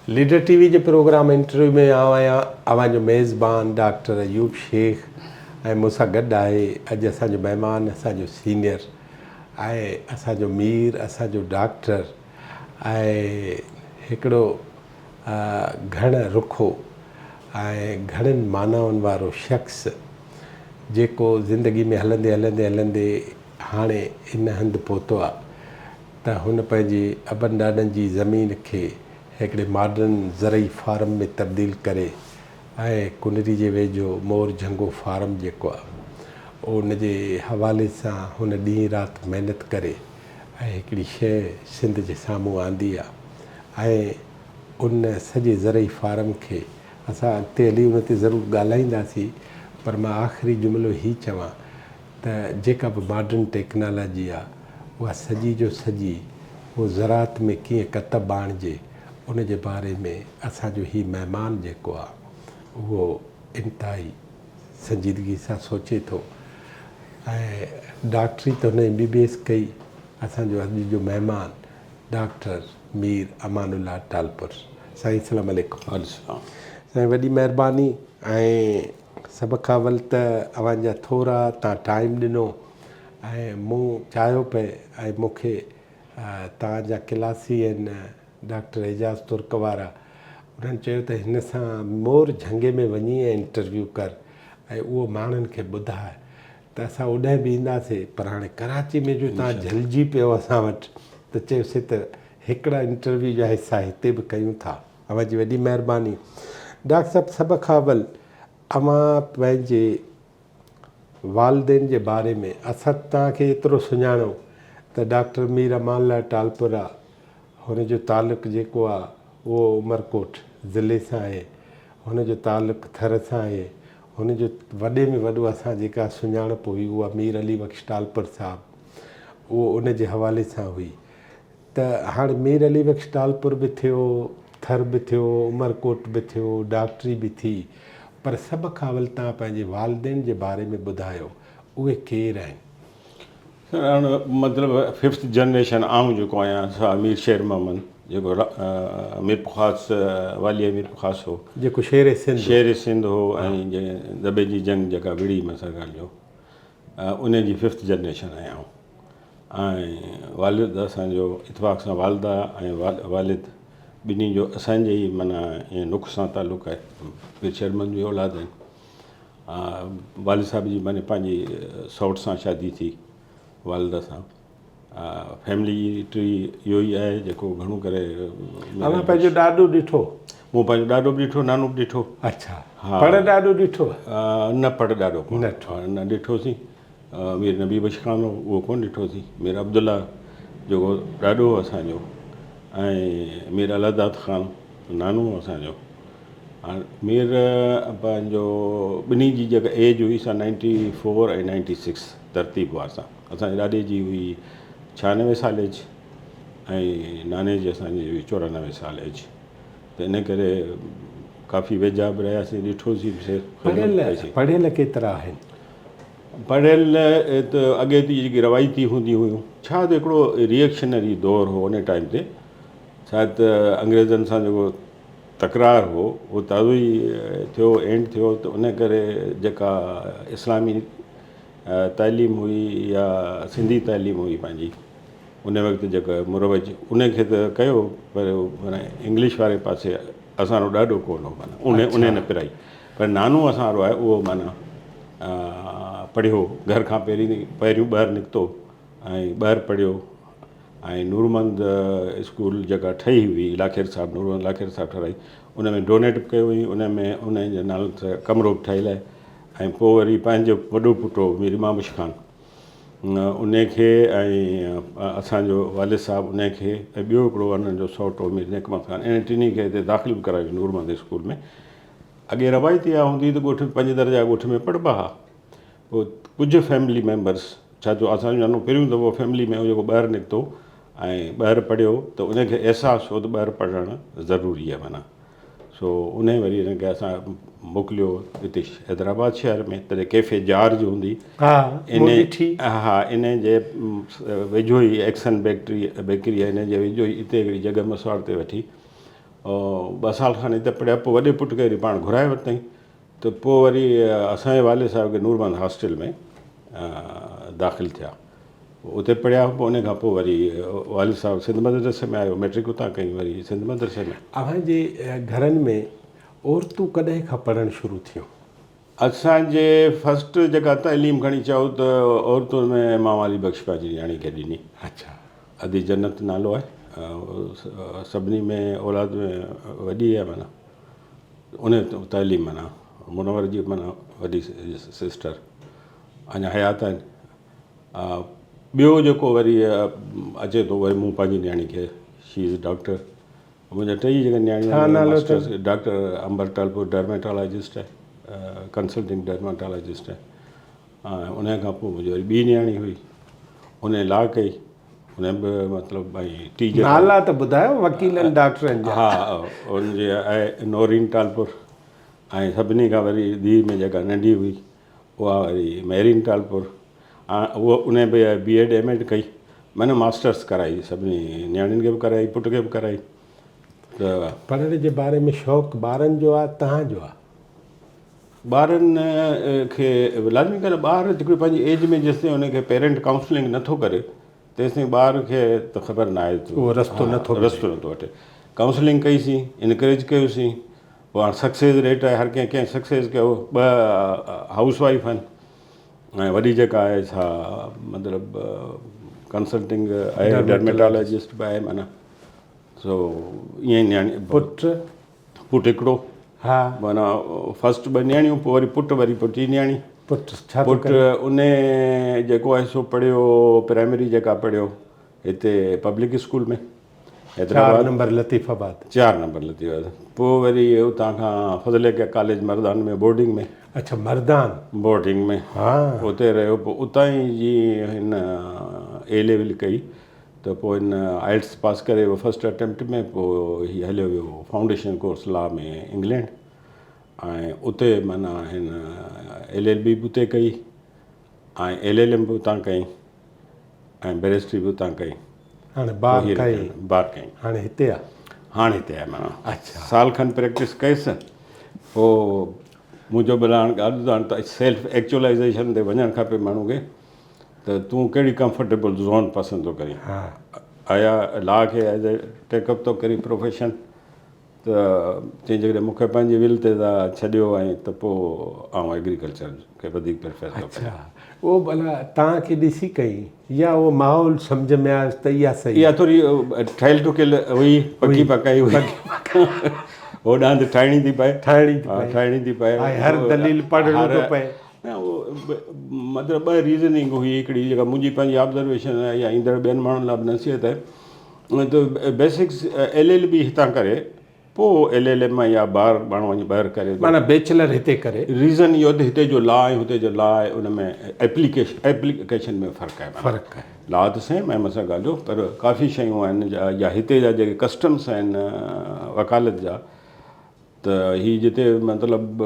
Leader ٽي V جي programme interview ۾ آئون آهيان اوهان جو ميزبان ڊاڪٽر ايوب شيخ ۽ مون سان گڏ آهي اڄ اسان جو مهمان اسان جو سينيئر ۽ اسان جو مير اسان جو ڊاڪٽر ۽ هڪڙو گهڻ رخو ۽ گهڻين معنائن وارو شخص جيڪو زندگي ۾ هلندي هلندي هلندي هاڻي ان هنڌ پهتو آ ته هن پنهنجي ابن ڏاڏن جي زمين کي هڪڙي ماڊرن زرعي فارم ۾ تبديل ڪري ۽ ڪنري جي ويجهو مور جهنگو فارم جيڪو آ ان جي حوالي سان هن ڏينهن رات محنت ڪري ۽ هڪڙي شيء سنڌ جي سامهون آندي آ ۽ ان سڄي زرعي فارم کي اسان اڳتي هلي ان تي ضرور ڳالهائينداسين پر مان آخري جملو هي چوان ته جيڪا به ماڊرن ٽيڪنالاجي آ اها سڄي جو سڄي اهو زراعت ۾ ڪيئن ڪتب آڻجي ان جي باري ۾ اسان جو هي مهمان جيڪو آ اهو انتهائي سنجيدگي سان سوچي ٿو ۽ ڊاڪٽري ته هن ايم بي بي ايس ڪئي اسان جو اڄ جو مهمان ڊاڪٽر مير امان الله ٽالپر سائين السلام عليڪم. وعليڪم السلام. سائين وڏي مهرباني ۽ سڀ کان اول ته اوهان جا ٿورا تان ٽائيم ڏنو ۽ مون چاهيو پئي ۽ مون کي توهان جا ڪلاسي آهن ڊاڪٽر اعجاز ترڪ وارا انهن چيو ته هن سان مور جهنگي ۾ وڃي ۽ انٽرويو ڪر ۽ اهو ماڻهن کي ٻڌاء ته اسان اوڏانهن به اينداسي پر هاڻي ڪراچي ۾ جو توهان جهلجي پيو اسان وٽ ته چيوسي ته هڪڙا انٽرويو جا حصا هتي به ڪيون ٿا. اوهان جي وڏي مهرباني. ڊاڪٽر صاحب سڀ کان اول اوهان پنهنجي والدين جي باري ۾ اسان توهان کي ايترو سڃاڻو ته ڊاڪٽر مير امان الله ٽالپر آ هن جو تعلق جيڪو آ اهو عمرڪوٽ ضلعي سان آهي هن جو تعلق ٿر سان آهي هن جو وڏي ۾ وڏو اسان جيڪا سڃاڻپ هئي اها مير علي بخش ٽالپر صاحب اهو ان جي حوالي سان هئي ته هاڻ مير علي بخش ٽالپر به ٿيو، ٿر به ٿيو، عمرڪوٽ به ٿيو، ڊاڪٽري به ٿي، پر سڀ کان اول توهان پنهنجي والدين جي باري ۾ ٻڌايو، اهي ڪير آهن؟ سر هاڻ مطلب ففٿ جنريشن آئون جيڪو آهيان سا مير شير محمد جيڪو ميرپورخاص والي ميرپورخاص هو. جيڪو شير سنڌ هو. شير سنڌ هو ۽ جنهن دٻي جي جنگ جيڪا وڙهي مسرگال جو ان جي ففٿ جنريشن آهيان آئون. ۽ والد اسان جو اتفاق سان والده ۽ والد ٻنهي جو اسان جي ئي معنيٰ ائين نک سان تعلق آهي پير شيرمن جي اولاد آهن والد صاحب جي معنيٰ پنهنجي سئوٽ سان شادي ٿي والده سان فيملي ٽري اهو ئي آهي جيڪو گهڻو ڪري اوهان پنهنجو ڏاڏو ڏٺو؟ مون پنهنجو ڏاڏو به ڏٺو نانو به ڏٺو. اڇا پڙ ڏاڏو ڏٺو؟ نه پڙ ڏاڏو نه ڏٺوسين. مير نبي بخش خان هو اهو ڪونه ڏٺوسين. مير عبدالله جيڪو ڏاڏو هو اسان جو ۽ مير الله داد خان نانو هو اسان جو. هاڻ مير پنهنجو ٻنهي جي جيڪا ايج هئي سا نائنٽي فور ۽ نائنٽي سڪس ترتيب وار سان اسان جي ڏاڏي جي هئي 96 سال ايج ۽ ناني جي اسان جي هئي 94 سال ايج ته ان ڪري ڪافي ويجها به رهياسين ڏٺوسين به پڙهيل پڙهيل ڪيترا آهن؟ پڙهيل ته اڳي ته جيڪي روايتي هوندي هيون ڇا ته هڪڙو ريئڪشنري دور هو ان ٽائيم تي شايد ته انگريزن سان جيڪو تڪرار هو اهو تازو ئي ٿيو اينڊ ٿيو ته ان ڪري جيڪا اسلامي تعليم هئي يا سنڌي تعليم هئي پنهنجي ان وقت جيڪا مروج ان کي ته ڪيو پر معنيٰ انگلش واري پاسي اسان رو ڏاڍو ڪونه هو معنيٰ ان ان نه پرائي پر نانو اسان وارو آهي اهو معنيٰ پڙهيو گهر کان پهرين پهريون ٻاهر نڪتو ۽ ٻاهر پڙهيو ۽ نورمند اسڪول جيڪا ٺهي هئي لاکير صاحب نورمند لاکير صاحب ٺهرائي ان ۾ ڊونيٽ به ڪيو هئي ان ۾ ان جي نالي سان ڪمرو به ٺهيل آهي ۽ پوء وري پنهنجو وڏو پٽ هو مير امام بخش خان ان کي ۽ اسان جو والد صاحب ان کي ۽ ٻيو هڪڙو انهن جو سئوٽ هو مير نيڪ محمد خان انهن ٽنهي کي هتي داخل به ڪرايو نورمند اسڪول ۾ اڳي روايت اها هوندي هئي ته ڳوٺ ۾ پنج درجا ڳوٺ ۾ پڙهبا ها پوء ڪجهه فيملي ميمبرس ڇا جو اسان جو نانو پهريون دفعو فيملي ۾ جيڪو ٻاهر نڪتو ۽ ٻاهر پڙهيو ته ان کي احساس ٿيو ته ٻاهر پڙهڻ ضروري آهي معنيٰ سو ان وري ان کي اسان موڪليو هتي حيدرآباد شهر ۾ تڏهن ڪيفي جارج هوندي ان ها ان جي ويجهو ئي ايڪسن بيڪٽري بيڪري آهي ان جي ويجهو ئي اتي هڪڙي جڳهه مسواڙ تي وٺي. ٻه سال کن هتي پڙهيا پوء وڏي پٽ کي وري پاڻ گهرائي ورتائين ته پوء وري اسان جي والد صاحب کي نور محمد هاسٽل ۾ داخل ٿيا اتي پڙهيا پوء ان کان پوء وري والد صاحب سنڌ مدرسي ۾ آيو ميٽرڪ اتان ڪئي وري سنڌ مدرسي ۾. اوهان جي گهرن ۾ عورتون ڪڏهن کان پڙهڻ شروع ٿيون؟ اسان جي فرسٽ جيڪا تعليم کڻي چئو ته عورتن ۾ ماما علي بخش پنهنجي نياڻي کي ڏني. اڇا. ادي جنت نالو آهي سڀني ۾ اولاد ۾ وڏي آهي معنيٰ ان تعليم معنيٰ منور جي معنيٰ وڏي سسٽر اڃا حيات آهن ٻيو جيڪو وري اچي ٿو وري مون پنهنجي نياڻي کي شي از ڊاڪٽر منهنجا ٽئي جيڪا نياڻيون ڇا نالو اٿس؟ ڊاڪٽر امبر ٽالپور ڊرميٽالاجسٽ آهي ڪنسلٽنگ ڊرماٽالاجسٽ آهي ۽ ان کان پوء منهنجي وري ٻي نياڻي هئي ان لا ڪئي ان به مطلب ڀائي ٽيچر نالا ته ٻڌايو وڪيلن ڊاڪٽرن جا. ها ان جي آهي نورين ٽالپور ۽ سڀني کان وري ڌيء ۾ جيڪا ننڍي هئي اها وري ميرين ٽالپور اهو ان به بي ايڊ ايم ايڊ ڪئي معنيٰ ماسٽرس ڪرائي سڀني نياڻين کي به ڪرائي پٽ کي به ڪرائي ته. پڙهڻ جي باري ۾ شوق ٻارن جو آ تهان جو آ؟ ٻارن کي لازمي ڳالهه ٻار جيڪو پنهنجي ايج ۾ جيستائين ان کي پيرنٽ ڪائونسلنگ نٿو ڪري تيستائين ٻار کي ته خبر ناهي ته اهو رستو نٿو رستو نٿو وٺي ڪائونسلنگ ڪئيسين انڪريج ڪيوسين پوء هاڻ سڪسيس ريٽ آهي هر ڪنهن ڪنهن سڪسيس ڪيو ٻه هائوس وائيف آهن ۽ وڏي جيڪا آهي سا مطلب ڪنسلٽنگ آهي ڊرميٽالاجسٽ به آهي معنيٰ سو ائين نياڻي پٽ پٽ هڪڙو ها معنيٰ فرسٽ ٻه نياڻيون پوء وري پٽ وري پوء ٽي نياڻي پٽ ڇا پٽ ان جيڪو آهي سو پڙهيو پرائمري جيڪا پڙهيو هتي public school ۾ Hyderabad number Latif آباد 4 نمبر لطيف آباد پوء وري اتان کان فضل حق ڪاليج مردان ۾ بورڊنگ ۾. اڇا مردان. بورڊنگ ۾ ها. اتي رهيو پوء اتان ئي جي هن اي ليول ڪئي ته پوء هن آئلٽس پاس ڪري ويو فرسٽ اٽيمپٽ ۾ پوء هي هليو ويو فائونڊيشن ڪورس لا ۾ انگلينڊ ۽ اتي معنيٰ هن ايل ايل بي به اتي ڪئي ۽ ايل ايل ايم به اتان ڪئي ۽ بئريسٽري به اتان ڪئي. هاڻي بار ڪئي. بار ڪئي. هاڻي هتي آ. هاڻي هتي آ معنيٰ. اڇا. سال کن پريڪٽس ڪيس پوء منهنجو به هاڻ ڳالهه ٻڌ هاڻ ته سيلف ايڪچوئلائيزيشن تي وڃڻ کپي ماڻهو کي ته تون ڪهڙي ڪمفرٽيبل زون پسند ٿو ڪرين. ها. آيا لا کي ايز اي ٽيڪ اپ ٿو ڪرين پروفيشن ته چيائين جيڪڏهن مون کي پنهنجي ول تي ٿا ڇڏيو ۽ ته پوء آئون ايگريڪلچر کي وڌيڪ پريفر ٿو ڪريان. اڇا اهو ڀلا توهان کي ڏسي ڪئي يا اهو ماحول سمجهه ۾ آيس ته اها صحيح اها ٿوري ٺهيل ٺڪيل هئي پڪي پڪائي هئي هو ڏاند ٺاهڻي ٿي پئي ٺاهڻي ٿي پئي ٺاهڻي ٿي پئي ۽ هر دليل پڙهڻو ٿو پئي. نه اهو مطلب ٻه ريزننگ هئي هڪڙي جيڪا منهنجي پنهنجي آبزرويشن آهي يا ايندڙ ٻين ماڻهن لاء به نصيحت آهي ته بيسڪس ايل ايل بي هتان ڪري پوء ايل ايل ايم يا ٻاهر ماڻهو وڃي ٻاهر ڪري ٿو. معنيٰ بيچلر هتي ڪري. ريزن اهو ته هتي جو لا ۽ هتي جو لا آهي ان ۾ ايپليڪيشن ايپليڪيشن ۾ فرق آهي معنيٰ فرق آهي. لا ته سيم آهي مثلا ڳالهه جو پر ڪافي شيون آهن يا هتي جا جيڪي ڪسٽمس آهن وڪالت جا ته هي جتي مطلب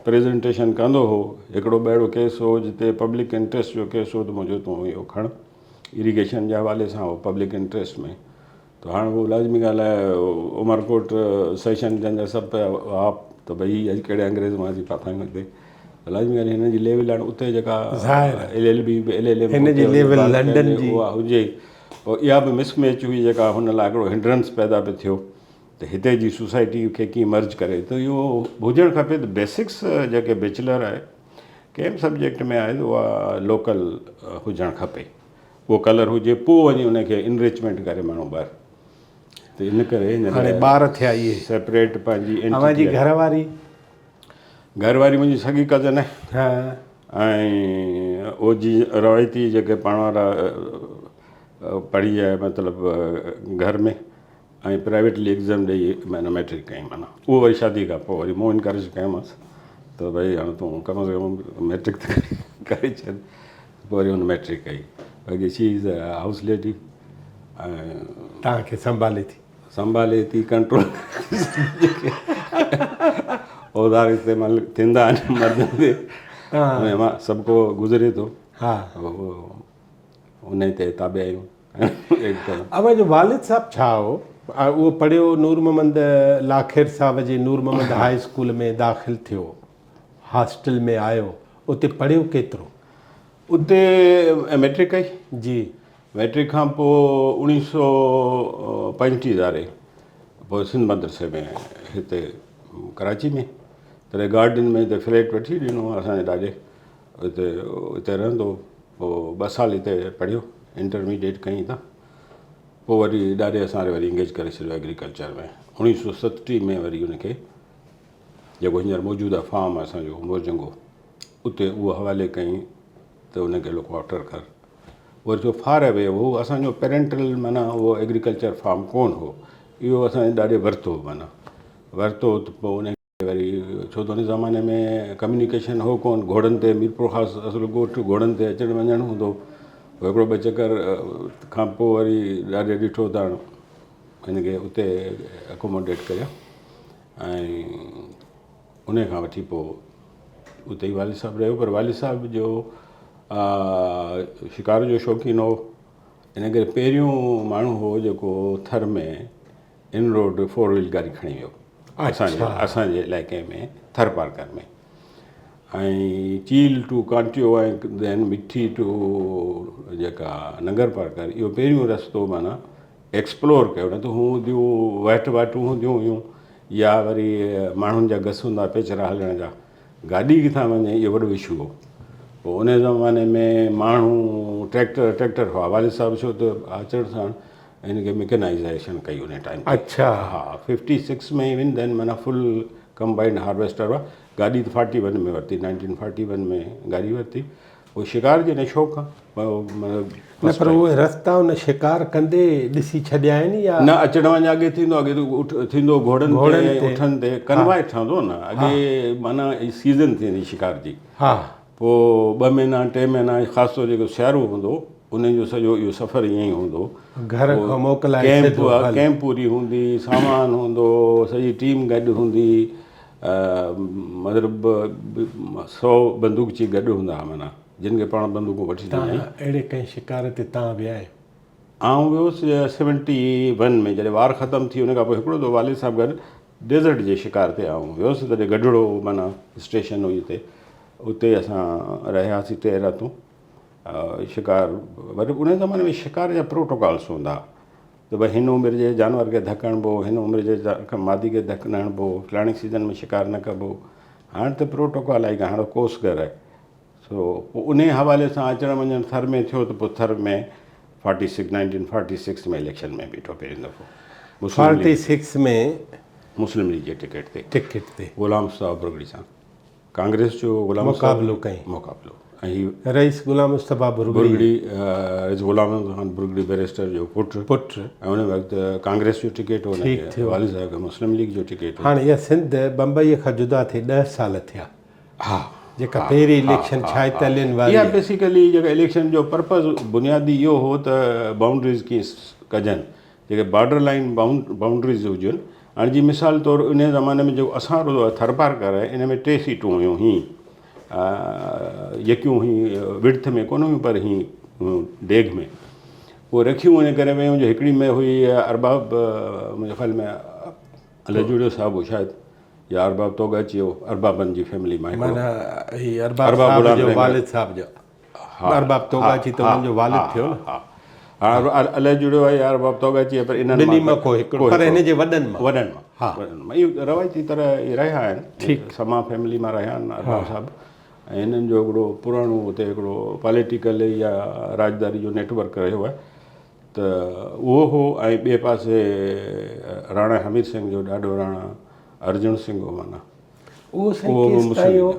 پريزنٽيشن ڪندو هو هڪڙو ٻه اهڙو ڪيس هو جتي پبلڪ انٽريسٽ جو ڪيس هو ته مون چيو تون اهو کڻ اريگيشن جي حوالي سان هو پبلڪ انٽريسٽ ۾ ته هاڻ هو لازمي ڳالهه آهي عمرڪوٽ سيشن جن جا سڀ پيا هئا ته ڀئي هي اڄ ڪهڙي انگريز مان اچي ڦاٿا آهيون هتي لازمي ڳالهه هن جي ليول هاڻ اتي جيڪا L L B L L M هن جي ليول لنڊن جي اها هجي پوء اها به مس ميچ هئي جيڪا هن لاء هڪڙو هنڊرنس پيدا پئي ٿيو ته هتي جي سوسائٽي کي ڪيئن مرج ڪري ته اهو هجڻ کپي ته بيسڪس جيڪي بيچلر آهي ڪنهن به سبجيڪٽ ۾ آهي ته اها لوڪل هجڻ کپي اهو ڪلر هجي پوء وڃي ان کي انرچمينٽ ڪري ماڻهو ٻاهر ته ان ڪري هاڻي ٻار ٿيا اهي سيپريٽ پنهنجي اوهان جي گهر واري گهر واري منهنجي سڳي ڪزن آهي ها ۽ اهو جي روايتي جيڪي پاڻ وارا پڙهي آهي مطلب گهر ۾ ۽ پرائيويٽلي ايگزام ڏئي معنيٰ مئٽرڪ ڪيائين معنيٰ اهو وري شادي کان پوء وري مون انڪريج ڪيومانس ته ڀئي هاڻي تون ڪم از ڪم مئٽرڪ ته ڪري ڇڏ پوء وري هن مئٽرڪ ڪئي باقي شي از اي هائوس ليڊي ۽ توهان کي سنڀالي ٿي. سنڀالي ٿي ڪنٽرول جيڪي اوزار استعمال ٿيندا آهن مردن تي ان مان سڀ ڪو گذري ٿو ها ان تي تابع آهيون. اوهان جو والد صاحب ڇا هو؟ اهو پڙهيو نور محمد لاکير صاحب جي نور محمد هاء اسڪول ۾ داخل ٿيو، هاسٽل ۾ آيو، اتي پڙهيو ڪيترو؟ اتي مئٽرڪ ڪئي. جي. مئٽرڪ کان پوء اوڻيهه سو پنجٽيهه ڌاري پوء سنڌ مدرسي ۾ هتي ڪراچي ۾ تڏهن گارڊن ۾ هتي فليٽ وٺي ڏنو اسان جي ڏاڏي اتي اتي رهندو هو. پوء ٻه سال هتي پڙهيو انٽرميڊيٽ ڪئي هتان پوء وري ڏاڏي اسان کي وري انگيج ڪري ڇڏيو ايگريڪلچر ۾ 1937 ۾ وري ان کي جيڪو هينئر موجوده فارم آهي اسان جو مورجنگو اتي اهو حوالي ڪيائين ته ان کي لڪ آفٽر ڪر وري جو فار اوي هو اسان جو پيرنٽل معنيٰ اهو ايگريڪلچر فارم ڪونه هو اهو اسان جي ڏاڏي ورتو معنيٰ ورتو ته پوء ان کي وري ڇو ته ان زماني ۾ ڪميونيڪيشن هو ڪونه گهوڙن تي ميرپورخاص اصل ڳوٺ گهوڙن تي اچڻ وڃڻ هوندو هو هڪڙو ٻه چڪر کان پوء وري ڏاڏي ڏٺو ته هاڻ هن کي اتي اڪوموڊيٽ ڪريان ۽ انهيء کان وٺي پوء اتي ئي والد صاحب رهيو پر والد صاحب جو شڪار جو شوقين هو ان ڪري پهريون ماڻهو هو جيڪو ٿر ۾ ان روڊ فور ويل گاڏي کڻي ويو اسانجي اسانجي علائقي ۾ ٿر پارڪر ۾ ۽ چيل ٽو ڪانٽيو ۽ دين مٺي ٽو جيڪا ننگر پارڪر اهو پهريون رستو معنيٰ ايڪسپلور ڪيو نه ته هونديون وهٽ واٽون هونديون هيون يا وري ماڻهن جا گس هوندا پيچرا هلڻ جا گاڏي ڪٿان وڃي اهو وڏو اشو هو پوء ان زماني ۾ ماڻهو ٽريڪٽر ٽريڪٽر هئا والد صاحب ڇو ته اچڻ سان هن کي مڪينائزيشن ڪئي ان ٽائيم اڇا ها 56 ۾ ايون دين معنيٰ فل ڪمبائنڊ هارويسٽر هئا گاڏي ته 41 ۾ ورتي 1941 ۾ گاڏي ورتي پوء شڪار جي نه شوق نه پر اهي رستا ان شڪار ڪندي ڏسي ڇڏيا آهن يا نه اچڻ وڃ اڳي ٿيندو اڳي ته اٺ ٿيندو گهوڙن تي ۽ اٺن تي ڪنواء ٺهندو نه اڳي معنيٰ سيزن ٿيندي شڪار جي ها پوء ٻه مهينا ٽي مهينا خاص طور جيڪو سيارو هوندو ان جو سڄو اهو سفر ائين ئي هوندو گهر کان موڪلائي ڪيمپ ڪيمپ پوري هوندي سامان هوندو سڄي ٽيم گڏ هوندي مطلب سو بندوقچي گڏ هوندا هئا معنيٰ جن کي پاڻ بندوقون وٺي ڏنائين. تان اهڙي ڪنهن شڪار تي تان ويا آهيو؟ آئون ويس سيونٽي ون ۾ جڏهن وار ختم ٿي ان کان پوء هڪڙو دفعو والد صاحب گڏ ڊيزرٽ جي شڪار تي آئون ويس تڏهن گڍڙو معنيٰ اسٽيشن هئي اتي اتي اسان رهياسين ٽي راتون شڪار وري ان زماني ۾ شڪار جا پروٽوڪالس هوندا هئا ته ڀئي هن عمر جي جانور کي ڌڪ هڻبو، هن عمر جي مادي کي ڌڪ نه هڻبو، فلاڻي سيزن ۾ شڪار نه ڪبو. هاڻ ته پروٽوڪول آهي هاڻ ڪوس گهر آهي. سو پوء انهي حوالي سان اچڻ وڃڻ ٿر ۾ ٿيو ته پوء Thar ۾ forty six, nineteen forty six ۾ election ۾ بيٺو پهريون دفعو مسلم فارٽي سڪس ۾ مسلم ليگ جي ٽڪيٽ تي ٽڪيٽ تي غلام مصطفيٰ ڀرڳڙي سان. ڪانگريس جو غلام مقابلو ڪيائين. مقابلو ۽ هي رئيس غلام مصطفيٰ ڀرڳڙي. ڀرڳڙي رئيس غلام خان ڀرڳڙي بئريسٽر جو پٽ. پٽ. ۽ ان وقت ڪانگريس جو ٽڪيٽ هو ٺيڪ ٿيو. والد صاحب کي مسلم ليگ جو ٽڪيٽ هو. هاڻ اها سنڌ بمبئيء کان جدا ٿي ڏهه سال ٿيا. ها. جيڪا پهرين اليڪشن ڇائيتالين واري. اها بيسيڪلي جيڪا اليڪشن جو پرپز بنيادي اهو هو ته بائونڊريز ڪيئن ڪجن. جيڪي بارڊر لائين بائونڊريز هجن هاڻي جي مثال طور ان زماني ۾ جيڪو اسان وارو ٿرپارڪر آهي ان ۾ ٽي سيٽون هيون هي يڪيون هي وڊٿ ۾ ڪونه هيون پر هي ڊيگهه ۾ اهي رکيون ان ڪري ويون جو هڪڙي ۾ هئي ارباب منهنجي خيال ۾ الهه جوڙيو صاحب هو شايد يا ارباب توڳاچي هو اربابن جي فيملي مان معنيٰ هي ارباب صاحب جو والد صاحب جو ارباب توڳاچي ته انهن جو والد ٿيو نه. ها ها الائي جڙيو آهي يا ارباب توڳاچي آهي پر انهن ٻنهي مان ڪو هڪڙو پر هن جي وڏن مان وڏن مان ها وڏن مان اهو روايتي طرح اهي رهيا آهن ٺيڪ سما فيملي مان رهيا آهن ارباب صاحب ۽ هنن جو هڪڙو پراڻو اتي هڪڙو پاليٽيڪل يا راڄداري جو نيٽ ورڪ رهيو آهي ته اهو هو ۽ ٻئي پاسي راڻا حمير سنگهه جو ڏاڏو راڻا ارجن سنگهه هو معنيٰ اهو سائين ڪيستائين هو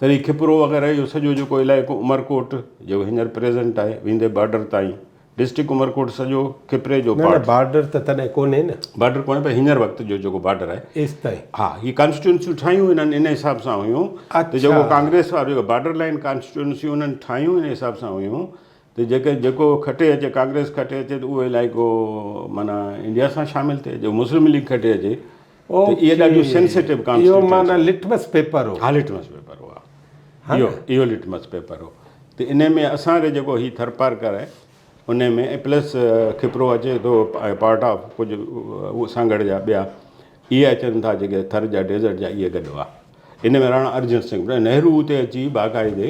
تڏهن کپرو وغيره اهو سڄو جيڪو علائقو عمرڪوٽ جيڪو هينئر پريزنٽ آهي ويندي بارڊر تائين ڊسٽرڪٽ عمرڪوٽ سڄو کپري جو نه نه بارڊر ته تڏهن ڪونهي نه. بارڊر ڪونهي پر هينئر وقت جو جيڪو بارڊر آهي ايستائين. ها هي ڪانسٽيٽوئنسيون ٺاهيون انهن ان حساب سان هيون ته جيڪو ڪانگريس وارو جيڪو بارڊر لائين ڪانسٽيٽوئنسيون انهن ٺاهيون ان حساب سان هيون ته جيڪي جيڪو کٽي اچي ڪانگريس کٽي اچي ته اهو علائقو معنيٰ انڊيا سان شامل ٿئي جو مسلم ليگ کٽي اچي ته اهي ڏاڍيون سينسيٽو اهو معنيٰ لٽمس پيپر هو. ها لٽمس پيپر هو اهو اهو لٽمس پيپر هو ته ان ۾ اسان کي جيڪو هي ٿرپارڪر آهي ان ۾ ۽ پلس کپرو اچي ٿو ۽ پارٽ آف ڪجهه سانگهڙ جا ٻيا اهي اچن ٿا جيڪي ٿر جا ڊيزرٽ جا اهي گڏ هئا. ان ۾ راڻا ارجن سنگهه نهرو اتي اچي باقاعدي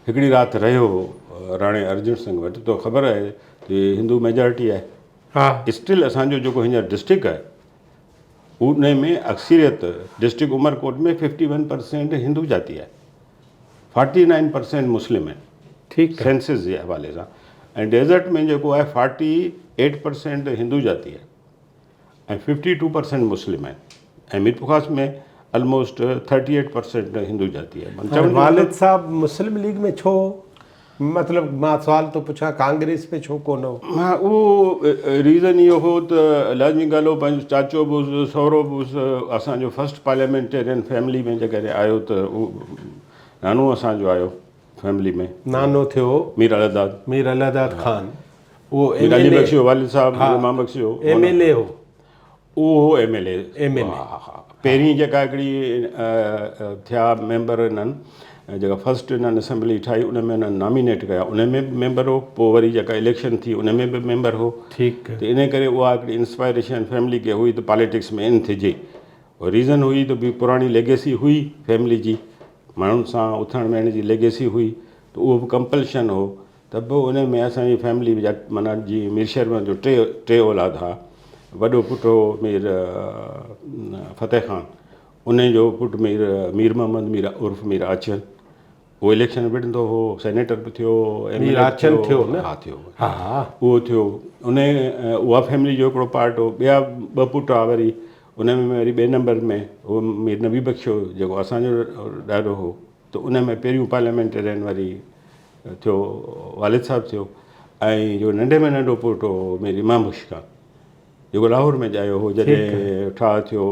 هڪڙي رات رهيو هو راڻي ارجن سنگهه وٽ تو خبر آهي ته هندو ميجارٽي آهي. ها. اسٽل اسان جو جيڪو هينئر ڊسٽرڪٽ آهي ان ۾ اڪثريت district Umerkot ۾ fifty one percent Hindu جاتي آهي فارٽي نائن پرسينٽ مسلم آهن ٺيڪ سينسز جي حوالي سان ۽ ڊيزرٽ ۾ جيڪو آهي فارٽي ايٽ پرسينٽ هندو جاتي آهي ۽ ففٽي ٽو پرسينٽ مسلم آهن ۽ Mirpurkhas ۾ almost thirty eight percent Hindu جاتي آهي. والد صاحب مسلم ليگ ۾ ڇو هو؟ مطلب مان سوال ٿو پڇان ڪانگريس ۾ ڇو ڪونه هو؟ ها اهو ريزن اهو هو ته لازمي ڳالهه هو پنهنجو چاچو به هوس سهرو به هوس اسان جو فرسٽ پارليامينٽيرين فيملي ۾ جيڪڏهن آيو ته اهو نانو اسان جو آيو فيملي ۾. نانو ٿيو مير الهداد. مير الهداد خان اهو ايم ايل اي جو والد صاحب مير امام بخش جو ايم ايل اي هو. اهو هو ايم ايل اي. ايم ايل اي ها ها پهرين جيڪا هڪڙي ٿيا ميمبر انهن جيڪا فرسٽ انهن اسيمبلي ٺاهي ان ۾ انهن نامينيٽ ڪيا ان ۾ به ميمبر هو پوء وري جيڪا اليڪشن ٿي ان ۾ به ميمبر هو. ٺيڪ. ته ان ڪري اها هڪڙي انسپائريشن فيملي کي هئي ته پاليٽڪس ۾ ان ٿجي. ريزن هئي ته به پراڻي ليگيسي هئي فيملي جي ماڻهن سان اٿڻ ويهڻ جي ليگيسي هئي ته اهو به ڪمپلشن هو ته به ان ۾ اسان جي فيملي جا معنيٰ جي مير شير محمد جو ٽي ٽي اولاد ها وڏو پٽ هو مير فتح خان ان جو پٽ مير مير محمد مير عرف مير آچن اهو اليڪشن وڙهندو هو سينيٽر به ٿيو ايم ايل اي ٿيو ها ٿيو ها اهو ٿيو ان اها فيملي جو هڪڙو پارٽ هو ٻيا ٻه پٽ هئا وري ان ۾ وري ٻئي نمبر ۾ اهو مير نبي بخش هو جيڪو اسان جو ڏاڏو هو ته ان ۾ پهريون پارليامينٽيرين وري ٿيو والد صاحب ٿيو ۽ جو ننڍي ۾ ننڍو پٽ هو مير امام بخش خان جيڪو لاهور ۾ ڄايو هو جڏهن ٺاهه ٿيو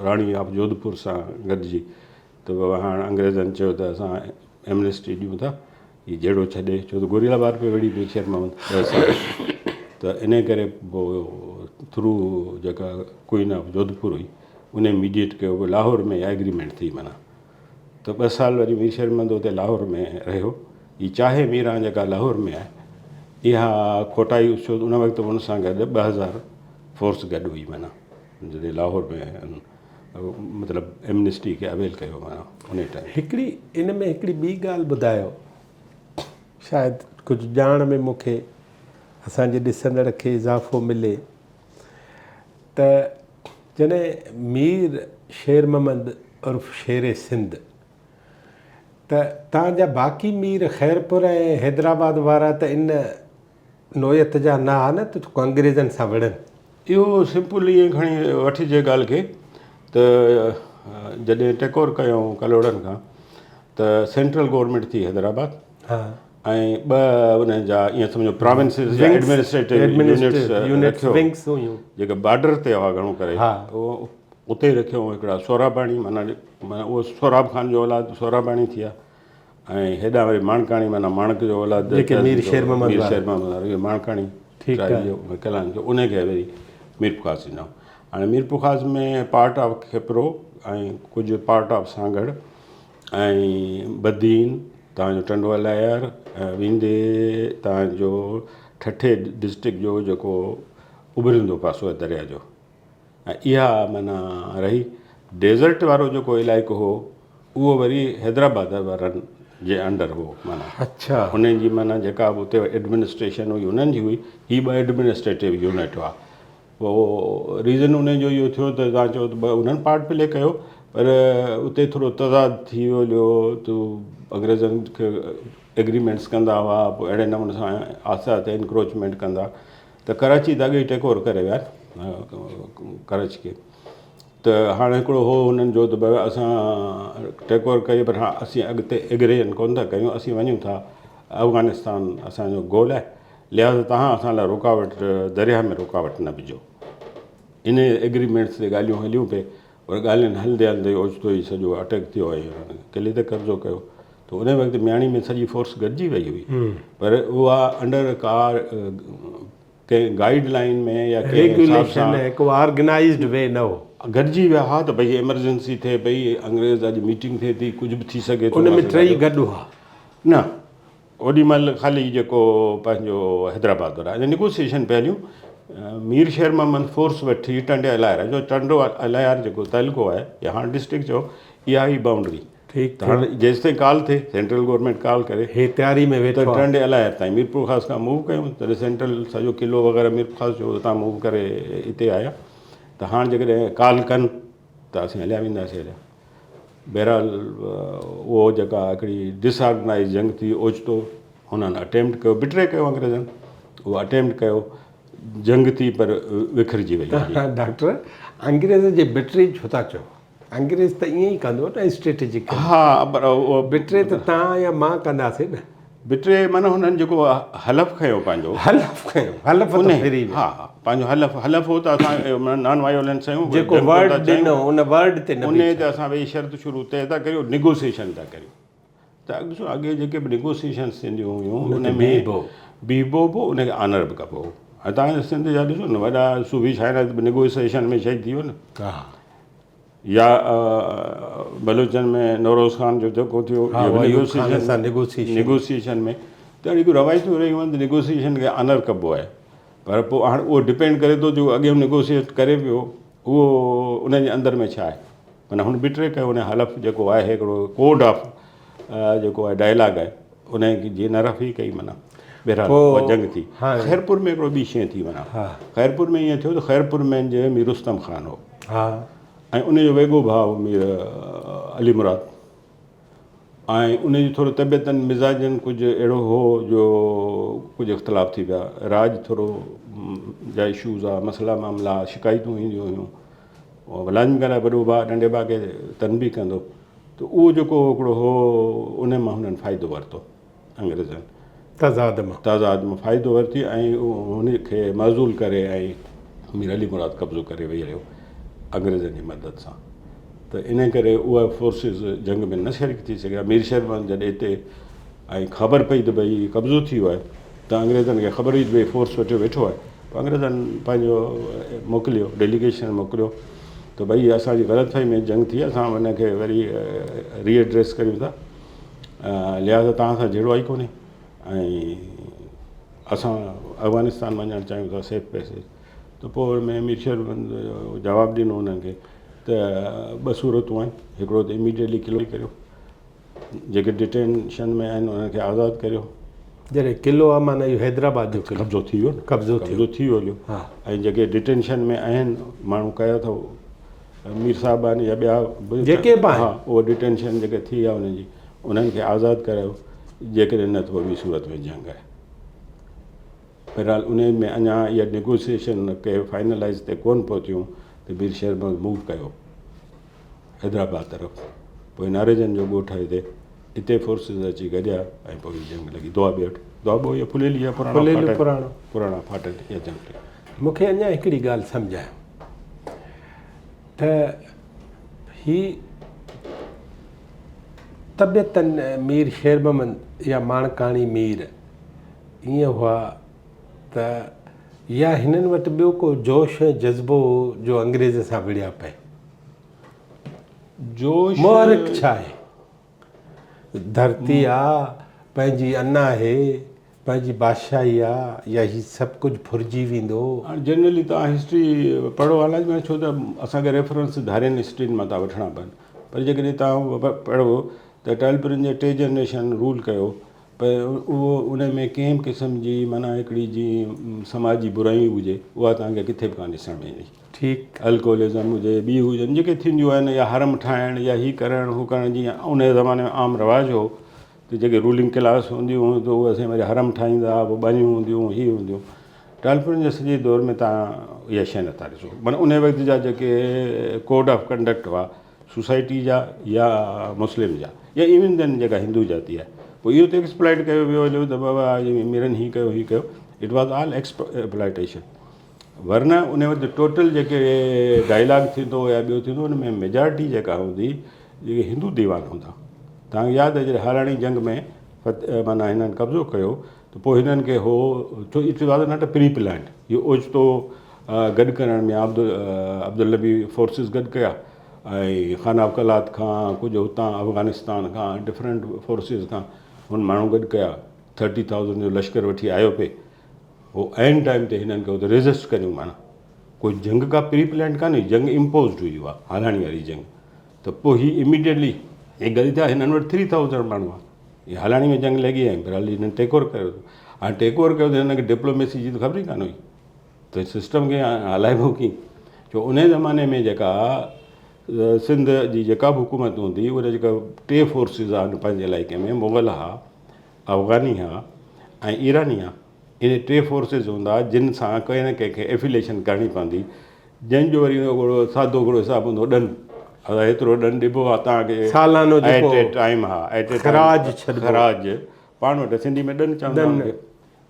راڻي آف جوڌپور سان گڏجي ته بابا هاڻ انگريزن چيو ته اسان ايمنسٽي ڏيون ٿا هي جهيڙو ڇڏي ڇو ته گوريلا وار پئي وڙهي پئي شير محمد ڏهه سال ته ان ڪري پوء ٿرو جيڪا ڪوئين آف جوڌپور هئي ان ميڊيئيٽ ڪيو پوء لاهور ۾ ايگريمينٽ ٿي معنيٰ ته ٻه سال وري مير شير محمد اتي لاهور ۾ رهيو هي چاهي ميران جيڪا لاهور ۾ آهي اها کوٽائي ڇو ان وقت ان سان گڏ 2000 فورس گڏ هئي معنيٰ جڏهن لاهور ۾ مطلب ايمنسٽي کي اويل ڪيو معنيٰ انهي ٽائيم. هڪڙي ان ۾ هڪڙي ٻي ڳالهه ٻڌايو شايد ڪجهه ڄاڻ ۾ مون کي اسان جي ڏسندڙ کي اضافو ملي ته جڏهن مير شير محمد عرف شير سنڌ ته تان جا باقي مير خيرپور ۽ حيدرآباد وارا ته ان نوعيت جا نه ها نه ته انگريزن سان وڙهن. اهو سمپل ائين کڻي وٺجي ڳالهه کي ته جڏهن ٽيڪ اوور ڪيائون ڪلهوڙن کان ته سينٽرل گورنمينٽ ٿي حيدرآباد ۽ ٻه ان جا ائين سمجهو پراونسز يا ايڊمنسٽريٽو يونٽس رکيو جيڪي بارڊر تي هئا گهڻو ڪري اتي رکيو هڪڙا سهراباڻي معنيٰ اهو سهراب خان جو اولاد سهراباڻي ٿيا ۽ هيڏانهن وري ماڻڪاڻي معنيٰ ماڻڪ جو اولاد جيڪي مير شير محمد مير شير محمد وارا اهي ماڻڪاڻي ٺيڪ آهي ڪلان جو ان کي وري ميرپورخاص ڏنائون هاڻي ميرپورخاص ۾ پارٽ آف کپرو ۽ ڪجهه پارٽ آف سانگهڙ ۽ بدين تان جو ٽنڊو الهيار ۽ ويندي تان جو ٺٽي ڊسٽرڪٽ جو جيڪو اڀرندو پاسو آهي درياء جو ۽ اها معنيٰ رهي. ڊيزرٽ وارو جيڪو علائقو هو اهو وري حيدرآباد وارن جي انڊر هو معنيٰ اڇا انهن جي معنيٰ جيڪا به اتي ايڊمنسٽريشن هئي انهن جي هئي. هي ٻه ايڊمنسٽريٽو يونٽ هئا. پوء ريزن انهن جو اهو ٿيو ته توهان چئو ته انهن پارٽ پلي ڪيو پر اتي ٿورو تضاد ٿي ويو جو تو انگريزن کي ايگريمينٽس ڪندا هئا پوء اهڙي نموني سان آهستي آهستي انڪروچمينٽ ڪندا ته ڪراچي ته اڳي ئي ٽيڪ اوور ڪري ويا ڪراچي کي ته هاڻي هڪڙو هو هنن جو ته ڀئي اسان ٽيڪ اوور ڪئي پر هاڻ اسين اڳتي ايگريشن ڪونه ٿا ڪيون اسين وڃون ٿا افغانستان اسانجو گول آهي لهٰذا توهان اسان لاء رڪاوٽ درياهه ۾ رڪاوٽ نه وجهو ان ايگريمينٽس تي ڳالهيون هليون پئي پر ڳالهين هلندي هلندي اوچتو ئي سڄو اٽيڪ ٿيو ۽ انهن قلعي تي قبضو ڪيو ته ان وقت مياڻي ۾ سڄي فورس گڏجي وئي هئي پر اها انڊر ڪا ڪنهن گائيڊ لائين ۾ يا ڪنهن حساب سان هڪ آرگنائيزڊ وي نه هو. گڏجي ويا ها ته ڀئي ايمرجنسي ٿئي پئي انگريز اڄ ميٽنگ ٿئي ٿي ڪجهه به ٿي سگهي ٿو ان ۾ ٽئي گڏ هئا. نه. اوڏي مهل خالي جيڪو پنهنجو حيدرآباد وارا اڃا نيگوسيئيشن پيا هليون مير شير محمد فورس وٺي ٽنڊي الهيار جو ٽنڊو الهيار جيڪو تعلقو آهي يا هاڻ ڊسٽرڪٽ چئو اها ئي باؤنڊري ٺيڪ ته هاڻ جيستائين ڪال ٿئي سينٽرل گورنمينٽ ڪال ڪري هي تياري ۾ ويٺو ته ٽنڊي الهيار تائين ميرپور خاص کان موو ڪيون تڏهن سينٽرل سڄو قلعو وغيره ميرپور خاص جو اتان موو ڪري هتي آيا ته هاڻ جيڪڏهن ڪال ڪن ته اسين هليا وينداسين هليا بهرحال اهو جيڪا هڪڙي ڊس آرگنائز جنگ ٿي اوچتو هنن اٽيمپٽ ڪيو بٽري ڪيو انگريزن اهو اٽيمپٽ ڪيو جنگ ٿي پر وکرجي وئي. ڊاڪٽر انگريز جي بٽري ڇو ٿا چئو؟ انگريز ته ائين ئي ڪندو نه اسٽريٽجڪ. ها پر اهو بٽري ته تان يا مان ڪنداسين نه. بٽري معنيٰ هنن جيڪو حلف کنيو پنهنجو. حلف کنيو حلف ته ڦري ويو. ها ها پنهنجو حلف حلف هو ته اسان نان وائولنس آهيون. جيڪو ورڊ ڏنو ان ورڊ تي نه بيٺا. انهي تي اسان ويهي شرط شروط طئي ٿا ڪريون نيگوسيشن ٿا ڪريون ته ڏسو اڳي جيڪي به نيگوسيشنس ٿينديون هيون ان ۾ بيهبو به ان کي آنر به ڪبو هو. ۽ توهان سنڌ جا ڏسو نه وڏا صوفي شاعر به نيگوسيشن ۾ شهيد ٿي ويو نه. ها. يا بلوچن ۾ نوروز خان جو جيڪو ٿيو نيگوسيئيشن ۾ ته اهڙيون روايتون رهيون آهن ته نيگوسيئيشن کي آنر ڪبو آهي پر پوء هاڻي اهو ڊپينڊ ڪري ٿو جيڪو اڳيون نيگوسيئيٽ ڪري پيو اهو ان جي اندر ۾ ڇا آهي معنيٰ هن بٽري ڪيو ان حلف جيڪو آهي هڪڙو ڪوڊ آف جيڪو آهي ڊائلاگ آهي ان جي نرفي ڪئي معنيٰ بهرحال اها جنگ ٿي خيرپور ۾ هڪڙو ٻي شيء ٿي معنيٰ خيرپور ۾ ائين ٿيو ته خيرپور ۾ جي مير رستم خان هو ۽ ان جو ويڳو ڀاء مير علي مراد ۽ ان جي ٿورو طبيعتن مزاجن ڪجهه اهڙو هو جو ڪجهه اختلاف ٿي ويا راڄ ٿورو جا اشوز آ مسئلا معاملا شڪايتون اينديون هيون لازمي ڳالهه آهي وڏو ڀاء ننڍي ڀاء کي تنبيهه ڪندو ته اهو جيڪو هڪڙو هو ان مان هنن فائدو ورتو انگريزن تضاد مان تضاد مان فائدو ورتي ۽ هن کي معزول ڪري ۽ مير علي مراد قبضو ڪري ويهي رهيو انگريزن جي مدد سان ته ان ڪري اها فورسز جنگ ۾ نه شريڪ ٿي سگهيا مير شير محمد جڏهن هتي ۽ خبر پئي ته ڀئي قبضو ٿي ويو آهي ته انگريزن کي خبر هئي ته ڀئي فورس وٺيو ويٺو آهي پوء انگريزن پنهنجو موڪليو ڊيليگيشن موڪليو ته ڀئي اسان جي غلط فهمي جنگ ٿي اسان ان کي وري ري ايڊريس ڪريون ٿا لهٰذا توهان سان جهيڙو آئي ڪونهي ۽ اسان افغانستان وڃڻ چاهيون ٿا سيف پئسيج ته پوء ان ۾ مير شير جواب ڏنو انهن کي ته ٻه صورتون آهن هڪڙو ته اميڊيٽلي قلعو ڪريو جيڪي ڊٽينشن ۾ آهن انهن کي آزاد ڪريو. جڏهن قلعو آ معنيٰ اهو حيدرآباد جو قلعو. قبضو ٿي ويو نه. قبضو ٿي ويو. قبضو ٿي ويو هليو. ها. ۽ جيڪي ڊٽينشن ۾ آهن ماڻهو ڪيا اٿو مير صاحب آهن يا ٻيا به جيڪي به آهن. ها اهو ڊٽينشن جيڪي ٿي ويا انهن جي انهن کي آزاد ڪرايو جيڪڏهن نه ته پوء ٻي صورت ۾ جنگ آهي. بهرحال انهي ۾ اڃا اها نيگوسيئيشن ڪنهن فائنلائيز تي ڪونه پهتيون ته مير شير محمد موو ڪيو. حيدرآباد طرف پوء ناريجن جو ڳوٺ آهي هتي اتي فورسز اچي گڏيا ۽ پوء هي جنگ لڳي دوآبي وٽ دوآبو يا ڦليلي يا پراڻا ڦليلي پراڻو پراڻا ڦاٽڪ يا جنگ لڳي. مون کي اڃا هڪڙي ڳالهه سمجهايو ته هي طبيعتن مير شير محمد يا ماڻڪاڻي مير ائين هئا ته يا هنن وٽ ٻيو ڪو جوش ۽ جذبو هو جو انگريز سان وڙهيا پئي؟ جوش محرڪ ڇا آهي؟ ڌرتي آ، پنهنجي انا آهي، پنهنجي بادشاهي آ يا هي سڀ ڪجهه ڦرجي ويندو؟ هاڻي جنرلي توهان هسٽري پڙهو الائي ۾ ڇو ته اسان کي ريفرنس ڌارين هسٽرين مان ٿا وٺڻا پون پر جيڪڏهن توهان پڙهو ته ٽالپرن جي ٽي جنريشن رول ڪيو پر اهو ان ۾ ڪنهن به قسم جي معنيٰ هڪڙي جي سماجي برائي هجي اها توهان کي ڪٿي به ڪانه ڏسڻ ۾ ايندي. ٺيڪ. الڪوهلزم هجي ٻي هجن جيڪي ٿينديون آهن يا حرم ٺاهڻ يا هي ڪرڻ هو ڪرڻ جيئن ان زماني ۾ عام رواج هو ته جيڪي رولنگ ڪلاس هونديون هيون ته اهي اسين وري حرم ٺاهيندا هئا پوء ٻانهيون هونديون هيون هي هونديون ٽالپرن جي سڄي دور ۾ توهان اها شيء نٿا ڏسو معنيٰ ان وقت جا جيڪي ڪوڊ آف ڪنڊڪٽ هئا سوسائٽي جا يا مسلم جا يا ايون دين جيڪا هندو جاتي آهي پوء اهو ته ايڪسپلائٽ ڪيو ويو هليو ته بابا ميرن هي ڪيو هي ڪيو it was آل ايڪسپلائٽيشن ورنه ان وقت ٽوٽل جيڪي ڊائلاگ ٿيندو يا ٻيو ٿيندو ان ۾ ميجارٽي جيڪا هوندي جيڪي هندو ديوان هوندا تان ياد آهي جڏهن هالاڻي جنگ ۾ معنيٰ هنن قبضو ڪيو ته پوء هنن کي هو ڇو it was not a pre planned اهو اوچتو گڏ ڪرڻ ۾ عبدالنبي فورسز گڏ ڪيا ۽ خان آف قلات کان ڪجهه هتان افغانستان کان ڊفرنٽ فورسز کان هن ماڻهو گڏ ڪيا ٿرٽي ٿائوزنڊ جو لشڪر وٺي آيو پئي هو عين ٽائيم تي هنن کي اتي ريزسٽ ڪريون معنيٰ ڪوئي جنگ ڪا پري پلانڊ ڪانه هئي جنگ امپوزڊ هئي اها هالاڻي واري جنگ ته پوء هي اميڊيٽلي هي غلطي ٿيا هنن وٽ ٿري ٿائوزنڊ ماڻهو آهن هي هالاڻي ۾ جنگ لڳي ۽ بهرحال هنن ٽيڪ اوور ڪيو هاڻي ٽيڪ اوور ڪيو ته هنن کي ڊپلوميسي جي ته خبر ئي ڪانه هئي ته سسٽم کي هلائبو ڪيئن ڇو ان زماني ۾ جيڪا سنڌ جي جيڪا به حڪومت هوندي ان جيڪا ٽي فورسز آهن پنهنجي علائقي ۾ مغل ها افغاني ها ۽ ايراني ها اهي ٽي فورسز هوندا جن سان ڪنهن نه ڪنهن کي افيليشن ڪرڻي پوندي جنهن جو وري هڪڙو سادو هڪڙو حساب هوندو ڏن ادا هيترو ڏن ڏبو آ توهان کي سالانو جيڪو ايٽ اي ٽائيم ها ايٽ اي خراج ڇڏبو خراج پاڻ وٽ سنڌي ۾ ڏن چوندا آهن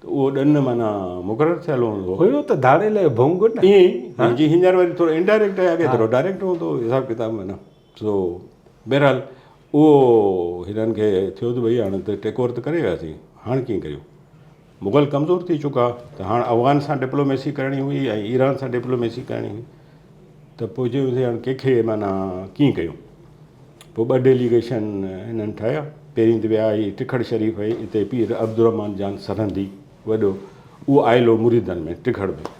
ته اهو ڏن معنيٰ مقرر ٿيل هوندو هو. هيو ته ڌاڙيل جو ڀونگ نه. ائين ئي جي هينئر وري ٿورو انڊائريڪٽ آهي اڳي ٿورو ڊائريڪٽ هوندو هو حساب ڪتاب معنيٰ سو بهرحال اهو هنن کي ٿيو ته ڀئي هاڻي ته ٽيڪ اوور ته ڪري وياسين هاڻ ڪيئن ڪريون مغل ڪمزور ٿي چڪا ته هاڻ افغان سان ڊپلوميسي ڪرڻي هئي ۽ ايران سان ڊپلوميسي ڪرڻي هئي ته پوء چيو سائين هاڻ ڪنهن کي معنيٰ ڪيئن ڪيون پوء ٻه ڊيليگيشن هنن ٺاهيا پهرين ته ويا هي ٽکڙ شريف هئي اتي پير عبدالرحمان جان سرهندي وڏو اهو آيل هو مريدن ۾ ٽکڙ ۾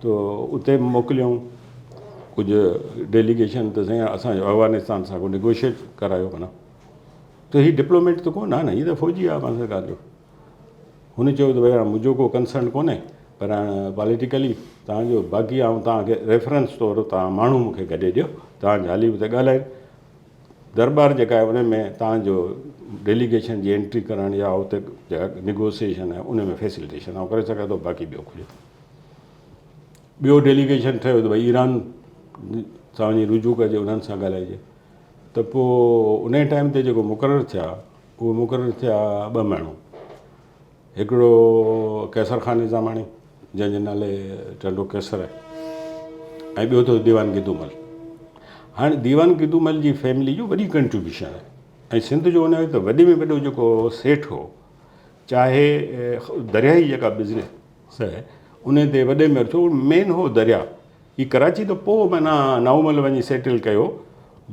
تو اتي به موڪليائون ڪجهه ڊيليگيشن ته سائين اسان جو افغانستان سان ڪو نيگوشيٽ ڪرايو معنيٰ ته هي ڊپلوميٽ ته ڪونه آهي نه هي ته فوجي آهي مان سرڪار جو هن چيو ته ڀئي هاڻ منهنجو ڪو ڪنسرن ڪونهي پر هاڻ پاليٽيڪلي توهان جو باقي آئون توهان کي ريفرنس طور توهان ماڻهو مون کي گڏي ڏيو توهان جا هلي اتي ڳالهائين درٻار جيڪا آهي ان ۾ توهان جو ڊيليگيشن جي انٽري ڪرڻ يا اتي جيڪا نيگوسيئيشن آهي ان ۾ فيسلٽيشن آئون ڪري سگهان ٿو باقي ٻيو ڪجهه ٻيو ڊيليگيشن ٺهيو ته ڀئي ايران سان وڃي رجوع ڪجي انهن سان ڳالهائجي ته پوء ان ٽائيم تي جيڪو مقرر ٿيا اهي مقرر ٿيا ٻه ماڻهو هڪڙو قيصر خان نظاماڻي جنهن جي نالي ٽنڊو قيصر آهي ۽ ٻيو اٿس ديوان گدومل. هاڻي ديوان گدومل جي فيملي جو وڏي ڪنٽريبيوشن آهي ۽ سنڌ جو ان وقت وڏي ۾ وڏو جيڪو سيٺ هو چاهي درياهي جيڪا بزنس آهي ان تي وڏي ۾ وڏو مين هو درياهه هي ڪراچي ته پوء معنيٰ نائومل وڃي سيٽل ڪيو